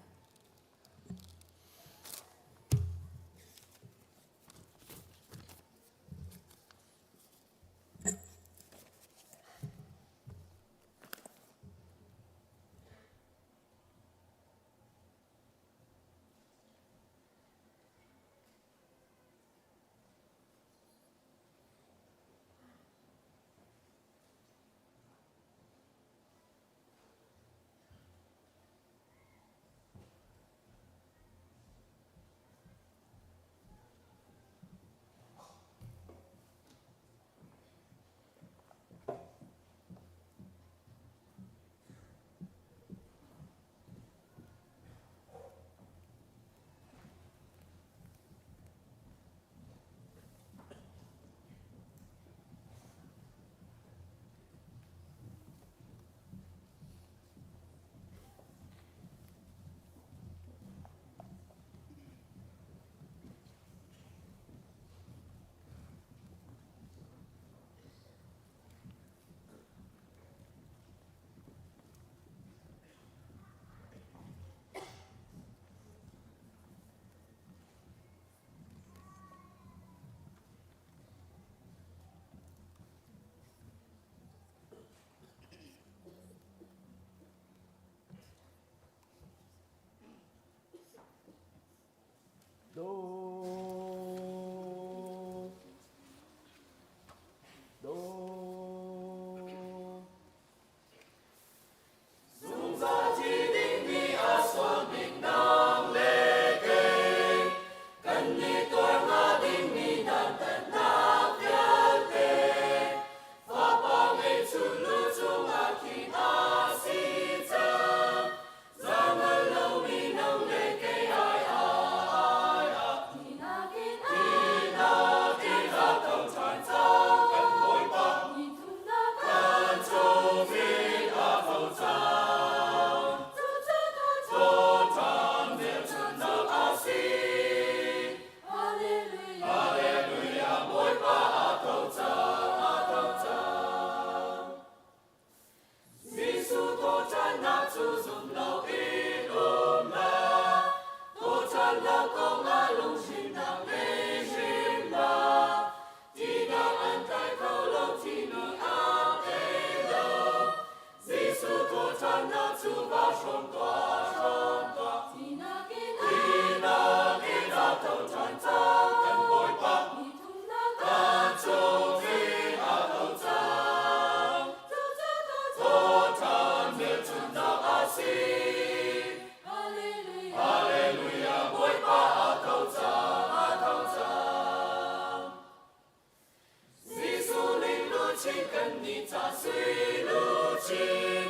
luchin kan nih ca sui luchin.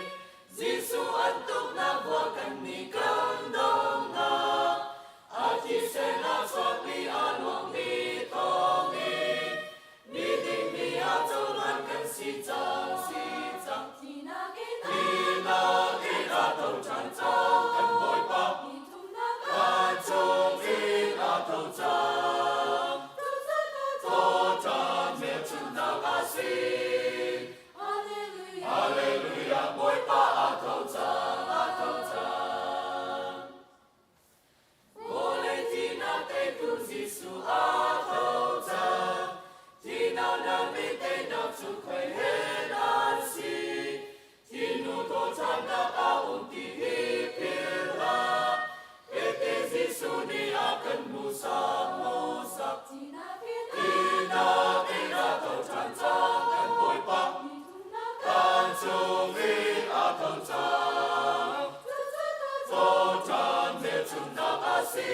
Jesuh an tuknak vua kan nih kan donghnak. A thisen a chuakmi a luangmi thawngin mi ding mi a cohlan kan si cang si cang. Thinak in a tho ṭhan cang kan Bawipa. Vancung in a tho cang. Thawhṭhan hmelchunhnak a si. Hallelujah, Bawipa a tho cang, a tho cang. Vawlei thihnak teitu Jesuh a tho cang. Thihnak na mi teinak cu khoi he nan si. Thinu thawhṭhannak a um ti hi philh hlah. Tehte Jesuh nih a kan hmuhsak, hmuhsak. Thihnak in a tho ṭhan cang kan Bawipa. Kan chungin a tho cang. Thawhṭhan hmelchunhnak a si.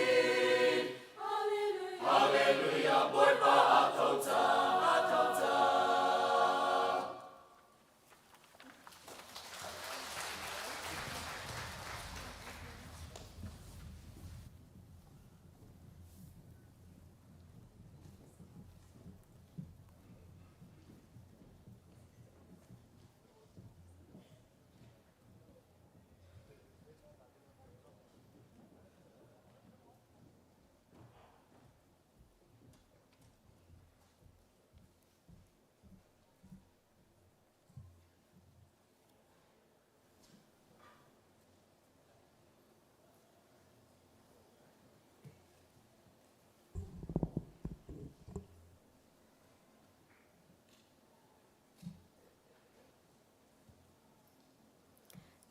Hallelujah, Bawipa a tho cang, a tho cang.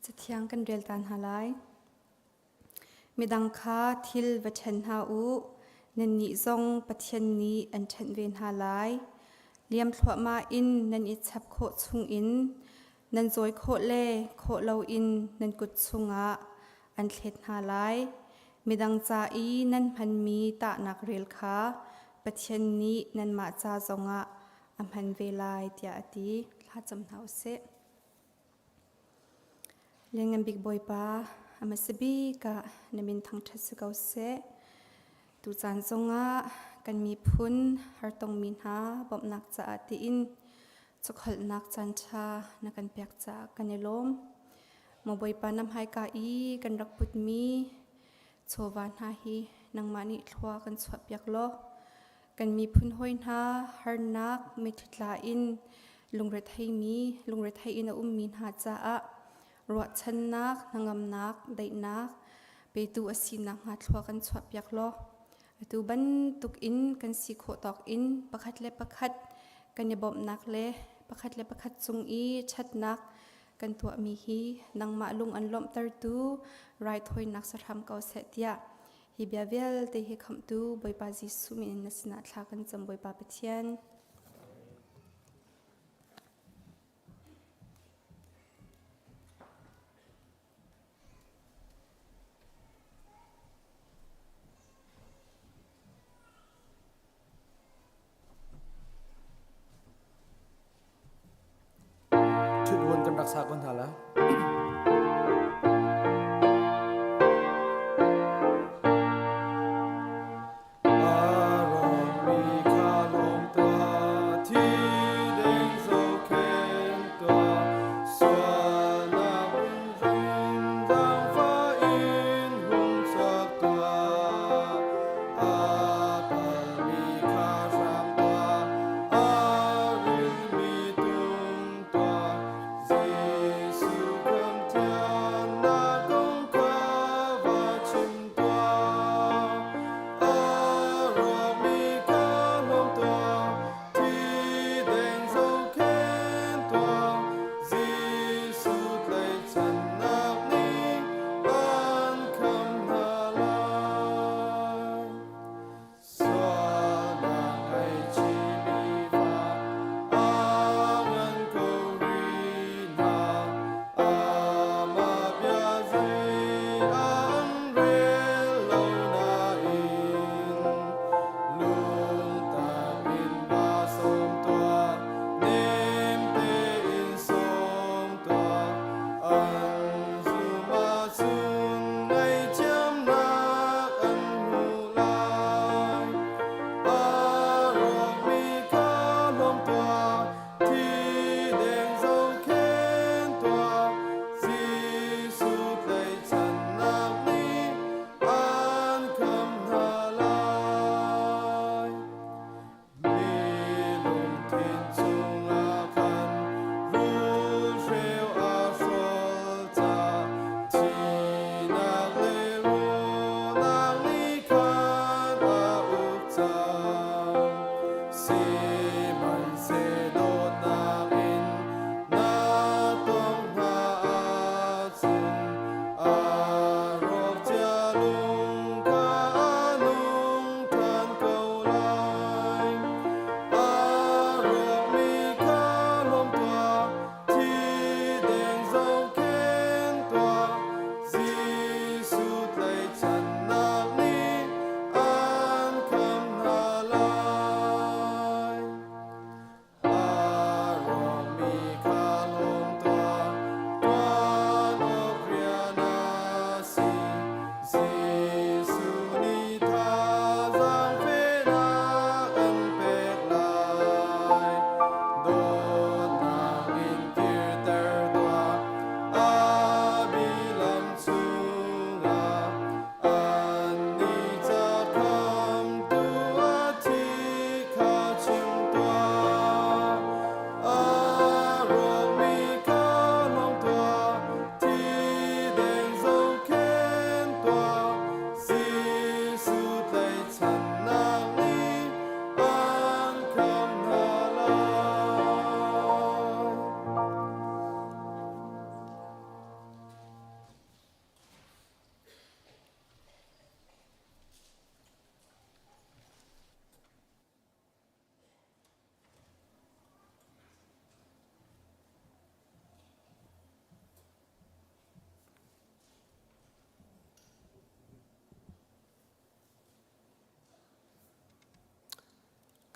Cathiang kan rel ta hna lai. Midang kha thil va ṭhen hna u, nannih zong Pathian nih an ṭhenh ve hna lai. Liam thluahmah in nan i chap khawh chungin nan cawi khawh le khawh loin nan kut chungah an thlet hna lai. Midang ca i nan hmanmi tahnak rel kha Pathian nih nanmah ca zongah a hman ve lai, tiah a ti. Thlacam hna u sih. Lianngan bik Bawipa, a hmasa bik ah na min thangṭhat si ko seh. Tucaan zongah kan miphun hartongmi hna bawmhnak caah tiin chawkholhnak caanṭha na kan pek caah kan i lawm. Maw Bawipa na hmaika i kan rak putmi chawva hna hi nangmah nih thlua kan chuahpiak law kan miphun hawi hna harnak mitthli in lungretheimi lungrethei in a ummi hna caah ruahchannak hnangamnak daihnak petu a si nakhnga thlua kan chuahpiak law atu bantuk in kan si khawh tawk in pakhat le pakhat kan i bawmhnak le pakhat le pakhat cung i ṭhatnak kan tuahmi hi nangmah lung an lawmhtertu raithawinak sahram ko seh tiah hi bia vialte hi khamhtu Bawipa Jesuh min in na sinah thla kan cam Bawipa Pathian. Ṭhut vuan kan rak sa ko hna la.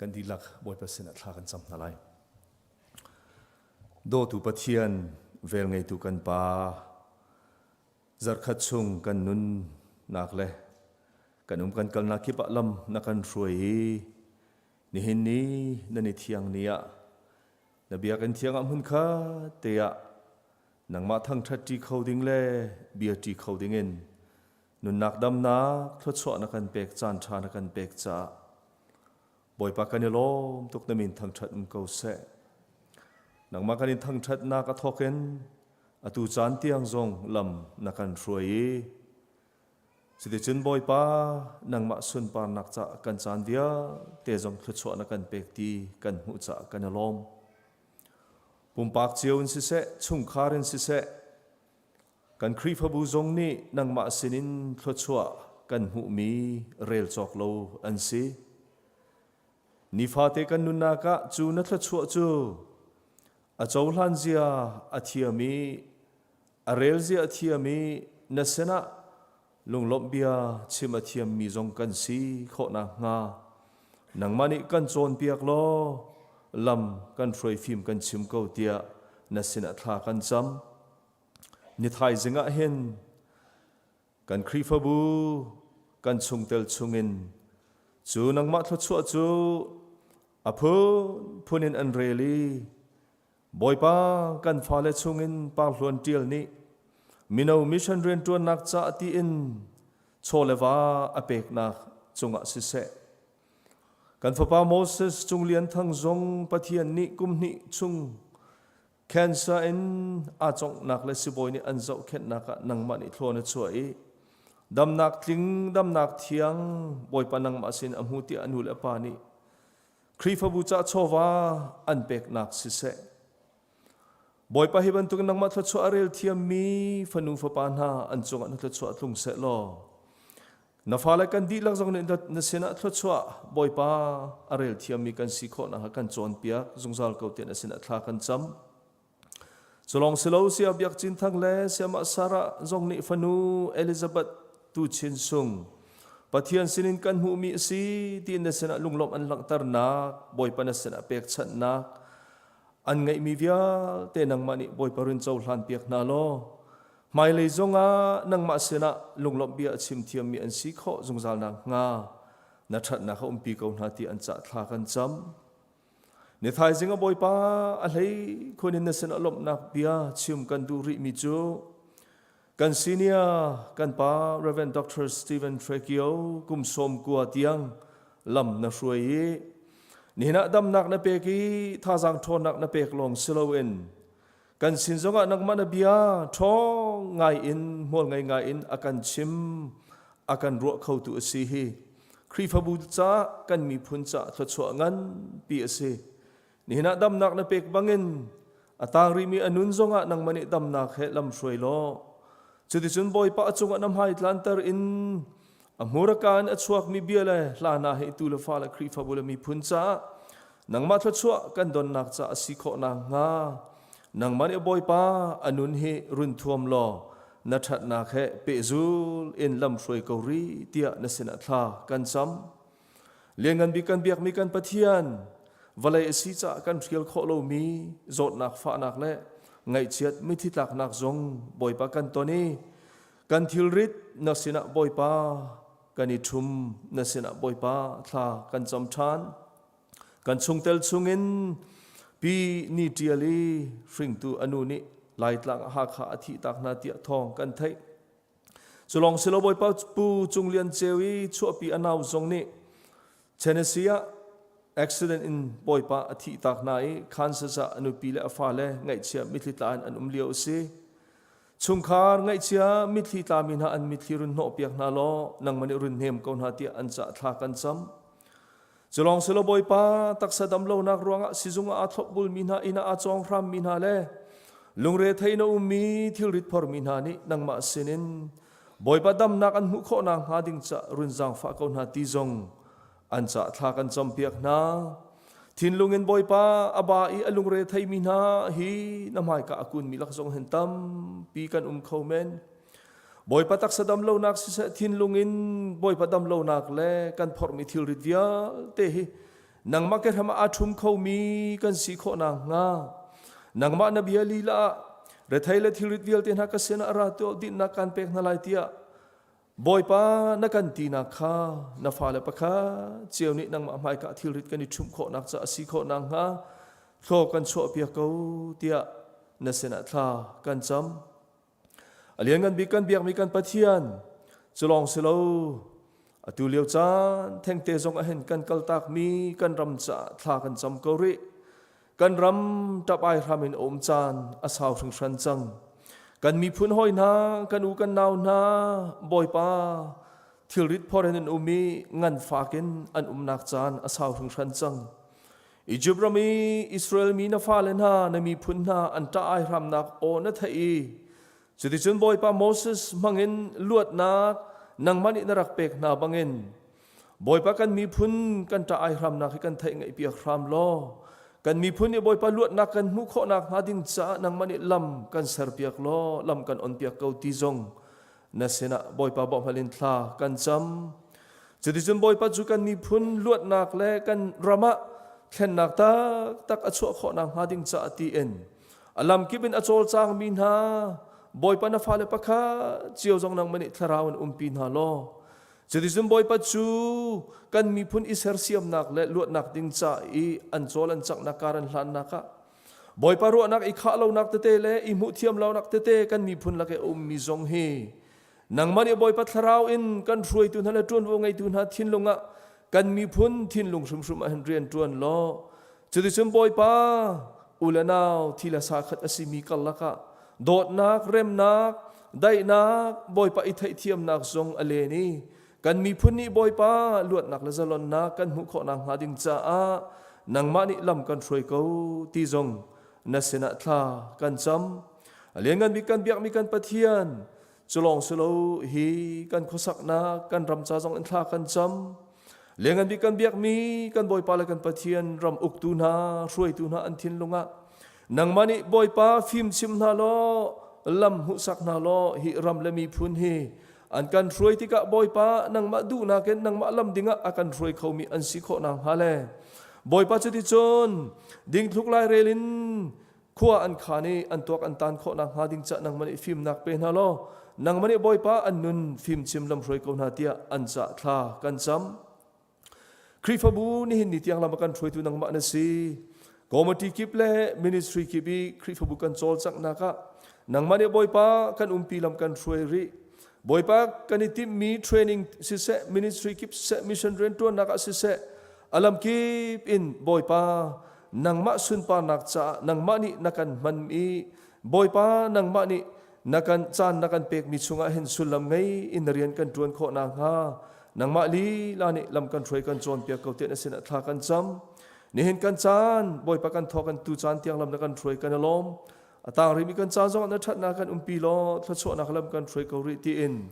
Kan dihlak Bawipa sinah thla kan cam hna lai. Dawtu Pathian, velngeitu kan Pa, zarkhat chung kan nunnak le kan um kan kalnak kip ah lam na kan hruai i nihin ni nan i thiang ni ah na biakinn thiang ah hmun khat te ah nangmah thangṭhat ṭi kho ding le bia ṭi kho ding in nunnak damnak thluachuah na kan pek caan ṭha na kan pek caah Bawipa kan i lawm tuk na min thangṭhat um ko seh. Nangmah kan in thangṭhatnak a thawk in atu caan tiang zong lam na kan hruai i cuticun Bawipa nangmah sunparnak ca kan caan vialte zong thluachuah na kan pek ti kan hmuh caah kan i lawm. Pumpak cio in siseh, chungkhar in siseh, kan Khrihfabu zong nih nangmah sinin thluachuah kan hmuhmi rel cawk lo an si. Nifate kan nunnak ah cu na thluachuah cu a cohlan zia a thiam i a rel zia a thiam i na sinah lunglawmh bia chim a thiammi zong kan si khawh nakhnga nangmah nih kan cawnpiak law lam kan hruai fim kan chim ko tiah na sinah thla kan cam. Ni thaizing ah hin kan Khrihfabu kan chungtel chungin cu nangmah thluachuah cu a phunphun in an rel i Bawipa kan fale chungin Parhluan Ṭial nih mino mission rianṭuannak ca tiin chaw le va a peknak cungah siseh kan fapa Moses Cung Lian Thang zong Pathian nih kum hnih chung Cancer in aa conghnak le sibawi nih an zohkhenhnak ah nangmah nih thlawn a chuah i damnak tling damnak thiang Bawipa nangmah sin a hmu tiah a nu le a pa nih Khrihfabu ca chawva an peknak siseh Bawipa hi bantuk nangmah thluachuah a rel thiammi fanu fapa hna an cungah na thluachuah tlung seh law Na fale kan dihlak zong nih na sinah thluachuah Bawipa a rel thiammi kan si khawh nakhnga kan cawnpiak zungzal ko tiah na sinah thla kan cam. Culong silo sia Biak Cin Thang le Siamah Sarah zong nih fanu Elizabeth tu chin sung Pathian sinin kan hmuhmi a si tiin na sinah lunglawmh an langhternak Bawipa na sinah pekchanhnak an ngeihmi vialte nangmah nih Bawipa run cohlan piak hna law Hmailei zongah nangmah sinah lunglawmh bia a chim thiammi an si khawh zungzal nakhnga na ṭhatnak a umpi ko hna ti an cah thla kan cam. Ni thaizing a Bawipa a hlei khun in na sinah lawmhnak bia chim kan duh rihmi cu kan senior kan pa Reverend Dr. Stephen Trekio kum 90 tiang lam na hruai i nihin ah damnak na pek i thazaang ṭhawnnak na pek lawng si loin Kan sin zongah nangmah na bia ṭhawng ngai in hmual ngei ngai in a kan chim a kan ruah khotu a si hi Khrihfabu ca kan miphun ca thluachuah nganpi a si. Nihin ah damnak na pek bangin a tang rihmi a nun zongah nangmah nih damnak he lamhruai law cuticun Bawipa a cungah na hmai tlanter in A hmurka in a chuakmi bia le hla hna hi tu le fa le Khrihfabu le miphun caah nangmah thluachuah kan donnak ca a si khawh nakhnga nangmah nih Bawipa a nun hi run thuam law na ṭhatnak he pehzul in lamhruai ko rih tiah na sinah thla kan cam. Lianngan bik kan biakmi kan Pathian vawlei a si caah kan hrial khawh lomi zawtnak fahnak le ngaihchiat mithi tlaknak zong Bawipa kan ton i Kan thilrit na sinah Bawipa kan i ṭhum na sinah Bawipa thla kan cam ṭhan. Kan chungtel chungin pi ni ṭial i hringtu a nu nih Laitlang ah Hakha a thih tak hna tiah thawng kan theih. Culong silo Bawipa Pu Cung Lian Ceu i chuahpi a nau zong nih Tennessee ah accident in Bawipa a thih tak hna i Kansas ah a nupi le a fale ngaihchia mitthli tla in an um lio a si. Chungkhar ngaihchia mitthli tlami hna an mitthli run hnawhpiak hna law nangmah nih run hnem ko hna tiah an cah thla kan cam. Culawng silo Bawipa taksa damlonak ruangah sizung ah aa thlopbulmi hna inn ah aa cawng hrammi hna le lungre thei na ummi thilrit phormi hna nih nangmah sinin Bawipa damnak an hmuh khawh nakhnga ding ca run zaangfah ko hna ti zong an cah thla kan campiak hna. Thinlung in Bawipa a ba i a lungre theimi hna hi na hmaika a kunmi lak zong hin tampi kan um kho men. Bawipa taksa dam lonak siseh thinlung in Bawipa dam lonak le kan phorhmi thilrit vialte hi Nangmah ke hram ah aa ṭhum khomi kan si khawh nakhnga nangmah na bia lila ah rethei le thilrit vialte hna ka sinah ra tuah dinhnak kan pek hna lai tiah Bawipa na kan tinak kha na fale pakhat cio nih nangmah hmaika thilrit kan i ṭhumh khawhnak ca a si khawh nakhnga thlaw kan chuahpiak ko tiah na sinah thla kan cam. A lianngan bik kan biakmi kan Pathian cu lawng si lo atu lio caan thengte zong ah hin kan kaltakmi kan ram caah thla kan cam ko rih. Kan ram ṭap ai hram in a um caan a sau hringhran cang. Kan miphun hawi hna, kan u kan nau hna, Bawipa thilrit phor in an um i nganfak in an umnak caan a sau hringhran cang. Izipt ram i Israel mi na fale hna, na miphun hna an ṭah ai hramnak aw na theih i cuticun Bawipa Moses hmangin luatnak nangmah nih na rak pek hna bangin Bawipa kan miphun kan ṭah ai hramnak hi kan theih ngaihpiak hram law kan miphun nih Bawipa luatnak kan hmuh khawhnak hnga ding caah nangmah nih lam kan serpiak law lam kan onpiak ko ti zong na sinah Bawipa bawmhhal in thla kan cam. Cuticun Bawipa cu kan miphun luatnak le kan ram ah thlennak taktak a chuah khawhnak hnga ding caah tiin a lamkip in a cawlcangmi hna Bawipa na fale pakhat cio zong nangmah nih thlarau in umpi hna law cuticun Bawipa cu kan miphun i sersiamnak le luatnak ding ca i an cawl an canghnak kar an hlannak ah Bawipa ruahnak i khah lonak tete le i hmuh thiam lonak tete kan miphun lak i a ummi zong hi nangmah nih Bawipa thlarau in kan hruaitu hna le ṭuanvo ngeitu hna thinlung ah kan miphun thinlung hrimhrim ah hin rian ṭuan law cuticun Bawipa u le nau thi le sa khat a simi karlak ah dawtnak remnak daihnak Bawipa i theihthiamnak zong a len i kan miphun nih Bawipa luatnak le zalonnak kan hmuh khawh nakhnga ding caah nangmah nih lam kan hruai ko ti zong na sinah thla kan cam. A lianngan bik kan biakmi kan Pathian cu lawng si lo hi kan khuasaknak kan ram ca zong in thla kan cam. Lianngan bik kan biakmi kan Bawipa le kan Pathian ram uktu hna hruaitu hna an thinlung ah nangmah nih Bawipa fimchim hna law lam hmuhsak hna law hi ram le miphun hi An kan hruai tikah Bawipa nangmah duhnak in nangmah lam dingah a kan hruai khomi an si khawh nakhnga le Bawipa cuticun dingthluk lairel in khua an khaan i an tuak an tan khawh nakhnga ding cah nangmah nih fimnak pe hna law nangmah nih Bawipa an nun fimchim lamhruai ko hna tiah an cah thla kan cam. Khrihfabu nihin ni tiang lam a kan hruaitu nangmah na si. Committee kip le ministry kip i Khrihfabu kan cawlcanghnak ah nangmah nih Bawipa kan umpi lam kan hruai rih. Bawipa kan i timhmi training siseh, ministry kip siseh, mission riantuannak ah siseh, a lam kip in Bawipa nangmah sunparnak caah nangmah nih na kan hman i Bawipa nangmah nih na kan caan na kan pekmi chungah hin sullam ngei in na rian kan ṭuan khawh nakhnga nangmah lila nih lam kan hruai kan cawnpiak ko tiah na sinah thla kan cam. Nihin kan caan Bawipa kan thawk kan tu caan tiang lam na kan hruai kan i lawm. A tang rihmi kan caan zongah na ṭhatnak kan umpi law thluachuahnak lam kan hruai ko rih tiin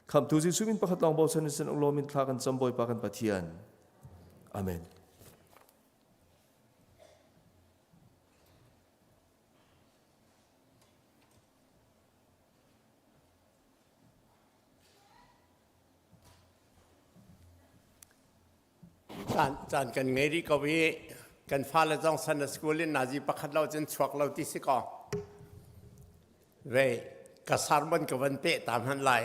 Khamhtu Jesuh min pakhat lawng bochan in sin lawm in thla kan cam Bawipa kan Pathian. Amen. Caan, caan kan ngei rih ko i kan fale zong Sunday school in nazi pakhat lo cun chuak lo ti si ko. Vei, ka sermon ka van peh ta hmanh lai.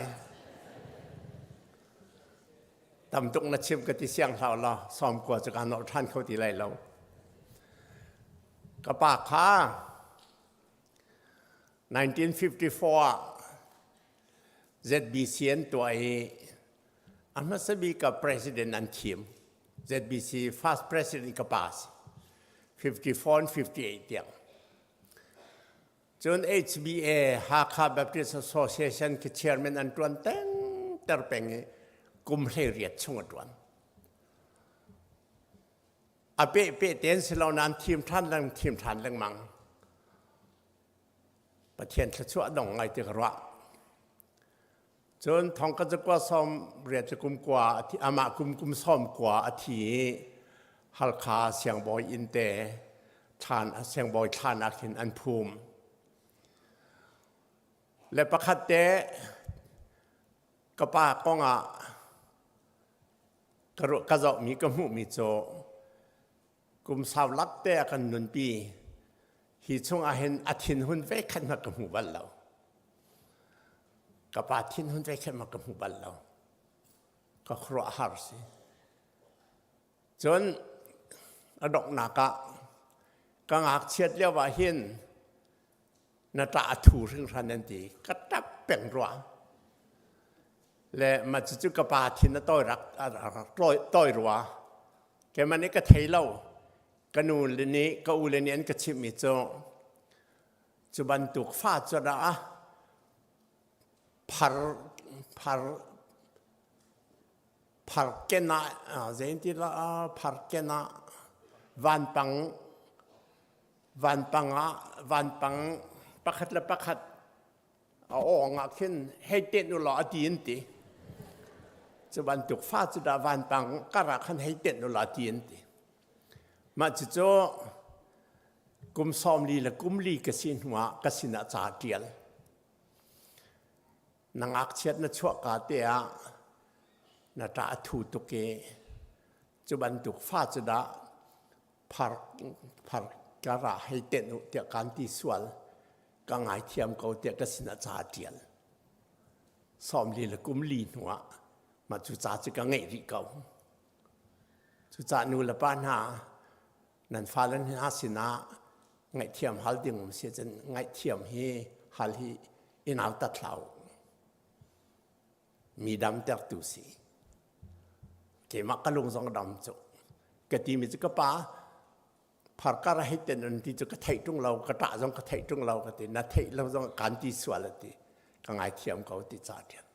Tam tuk na chim ka ti siang hlah law sawm kua cu kaa nolh ṭhan kho ti lai lo. Ka pa kha 1954 ah ZBC an tuah i a hmasa bik ah president an thim. ZBC first president ka pa si. 54 and 58 tiang. Cun HBA Hakha Baptist Association khi chairman an ṭuan ter peng i kum 18 chung a ṭuan. A peh peh ten si lo nain thim ṭhan leng thim ṭhan lengmang. Pathian thluachuah dong ngai ti ka ruah. Cun thong ka zakua sawm riat le kum kua a thi amah kum kum sawm kua a thi i Halkha siangbawi inn te thlan siangbawi thlan ah khin an phum. Le pakhat te ka pa kong ah ka ka zohmi ka hmuhmi cu. Kum sau lak te a kan nunpi. Hi chung ah hin a thinhun ve khat hmanh ka hmu bal lo. Ka pa thinhun ve khat hmanh ka hmu bal lo. Ka khuaruahhar si. Cun a donghnak ah ka ngakchiat lio ah hin na ṭah a thu hringhran an ti. Ka ṭap peng rua. Le mah cucu ka pa thin a tawi rak rak tawi rua. Keimah nih ka thei lo. Ka nu le nih ka u le nih an ka chimhmi cu cu bantuk fa cu dah ah phar phar Pharken ah zeiti la pharken ah vanpang vanpang ah vanpang pakhat le pakhat a awng ah khin hei tenh u law a ti an ti. Cu bantuk fa cu dah vanpang kar ah khan hei tenh u law a ti an ti. Mah cucu kum 40 le kum li ka si hnu ah ka sinah ca a ṭial. Na ngakchiat na chuahka te ah na ṭah a thu tuk i cu bantuk fa cu dah phar phar ka ra hei tenh u tiah kaan ti sual ka ngaithiam ko tiah ka sinah ca a ṭial. 40 le kum li hnu ah mah cu ca cu ka ngeih rih ko. Cucaah nu le pa hna nan fale hna sinah ngaihthiam hal ding um si cun ngaihthiam hi hal hi i nautat hlah u. Mi damtertu si. Keimah ka lung zong dam cu. Ka timi cu ka pa pharkar a hei ten an ti cu ka theih ṭung lo, ka ṭah zong ka theih ṭung lo ka ti. Na theih lo zong kan ti sual a ti. Ka ngaithiam ko ti ca ṭial.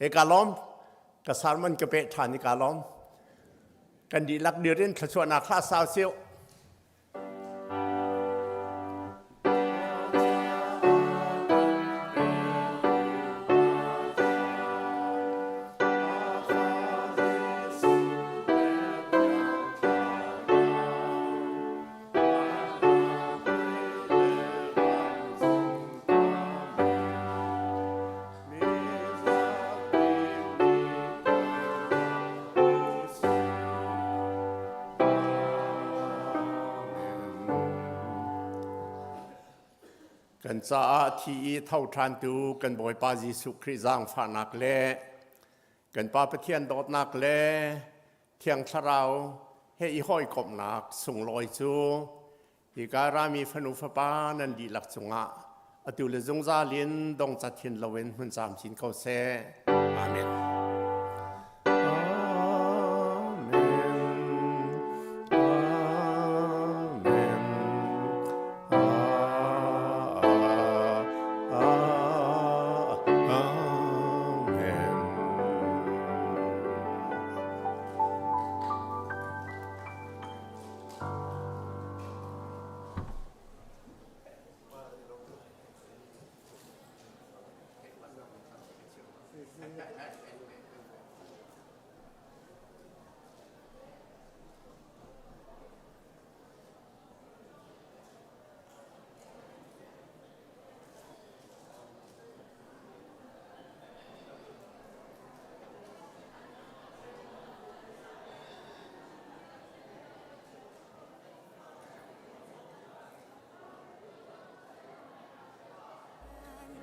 E ka lawm. Ka sermon ka peh ṭhan i ka lawm. Kan dihlak dir in thluachuahnak hla sau siu. Kan caah thi i tho ṭhantu kan Bawipa Jesuh Khrih zaangfahnak le kan Pa Pathian dawtnak le Thiang Thlarau he i hawikomhnak sunglawi cu Hika rami fanu fapa nan dihlak cungah atu le zungzal in dongcat hin loin hmun camcin ko seh. Amen.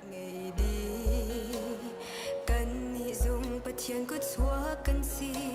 Ngei dih kan nih zung Pathian kut chuak kan si.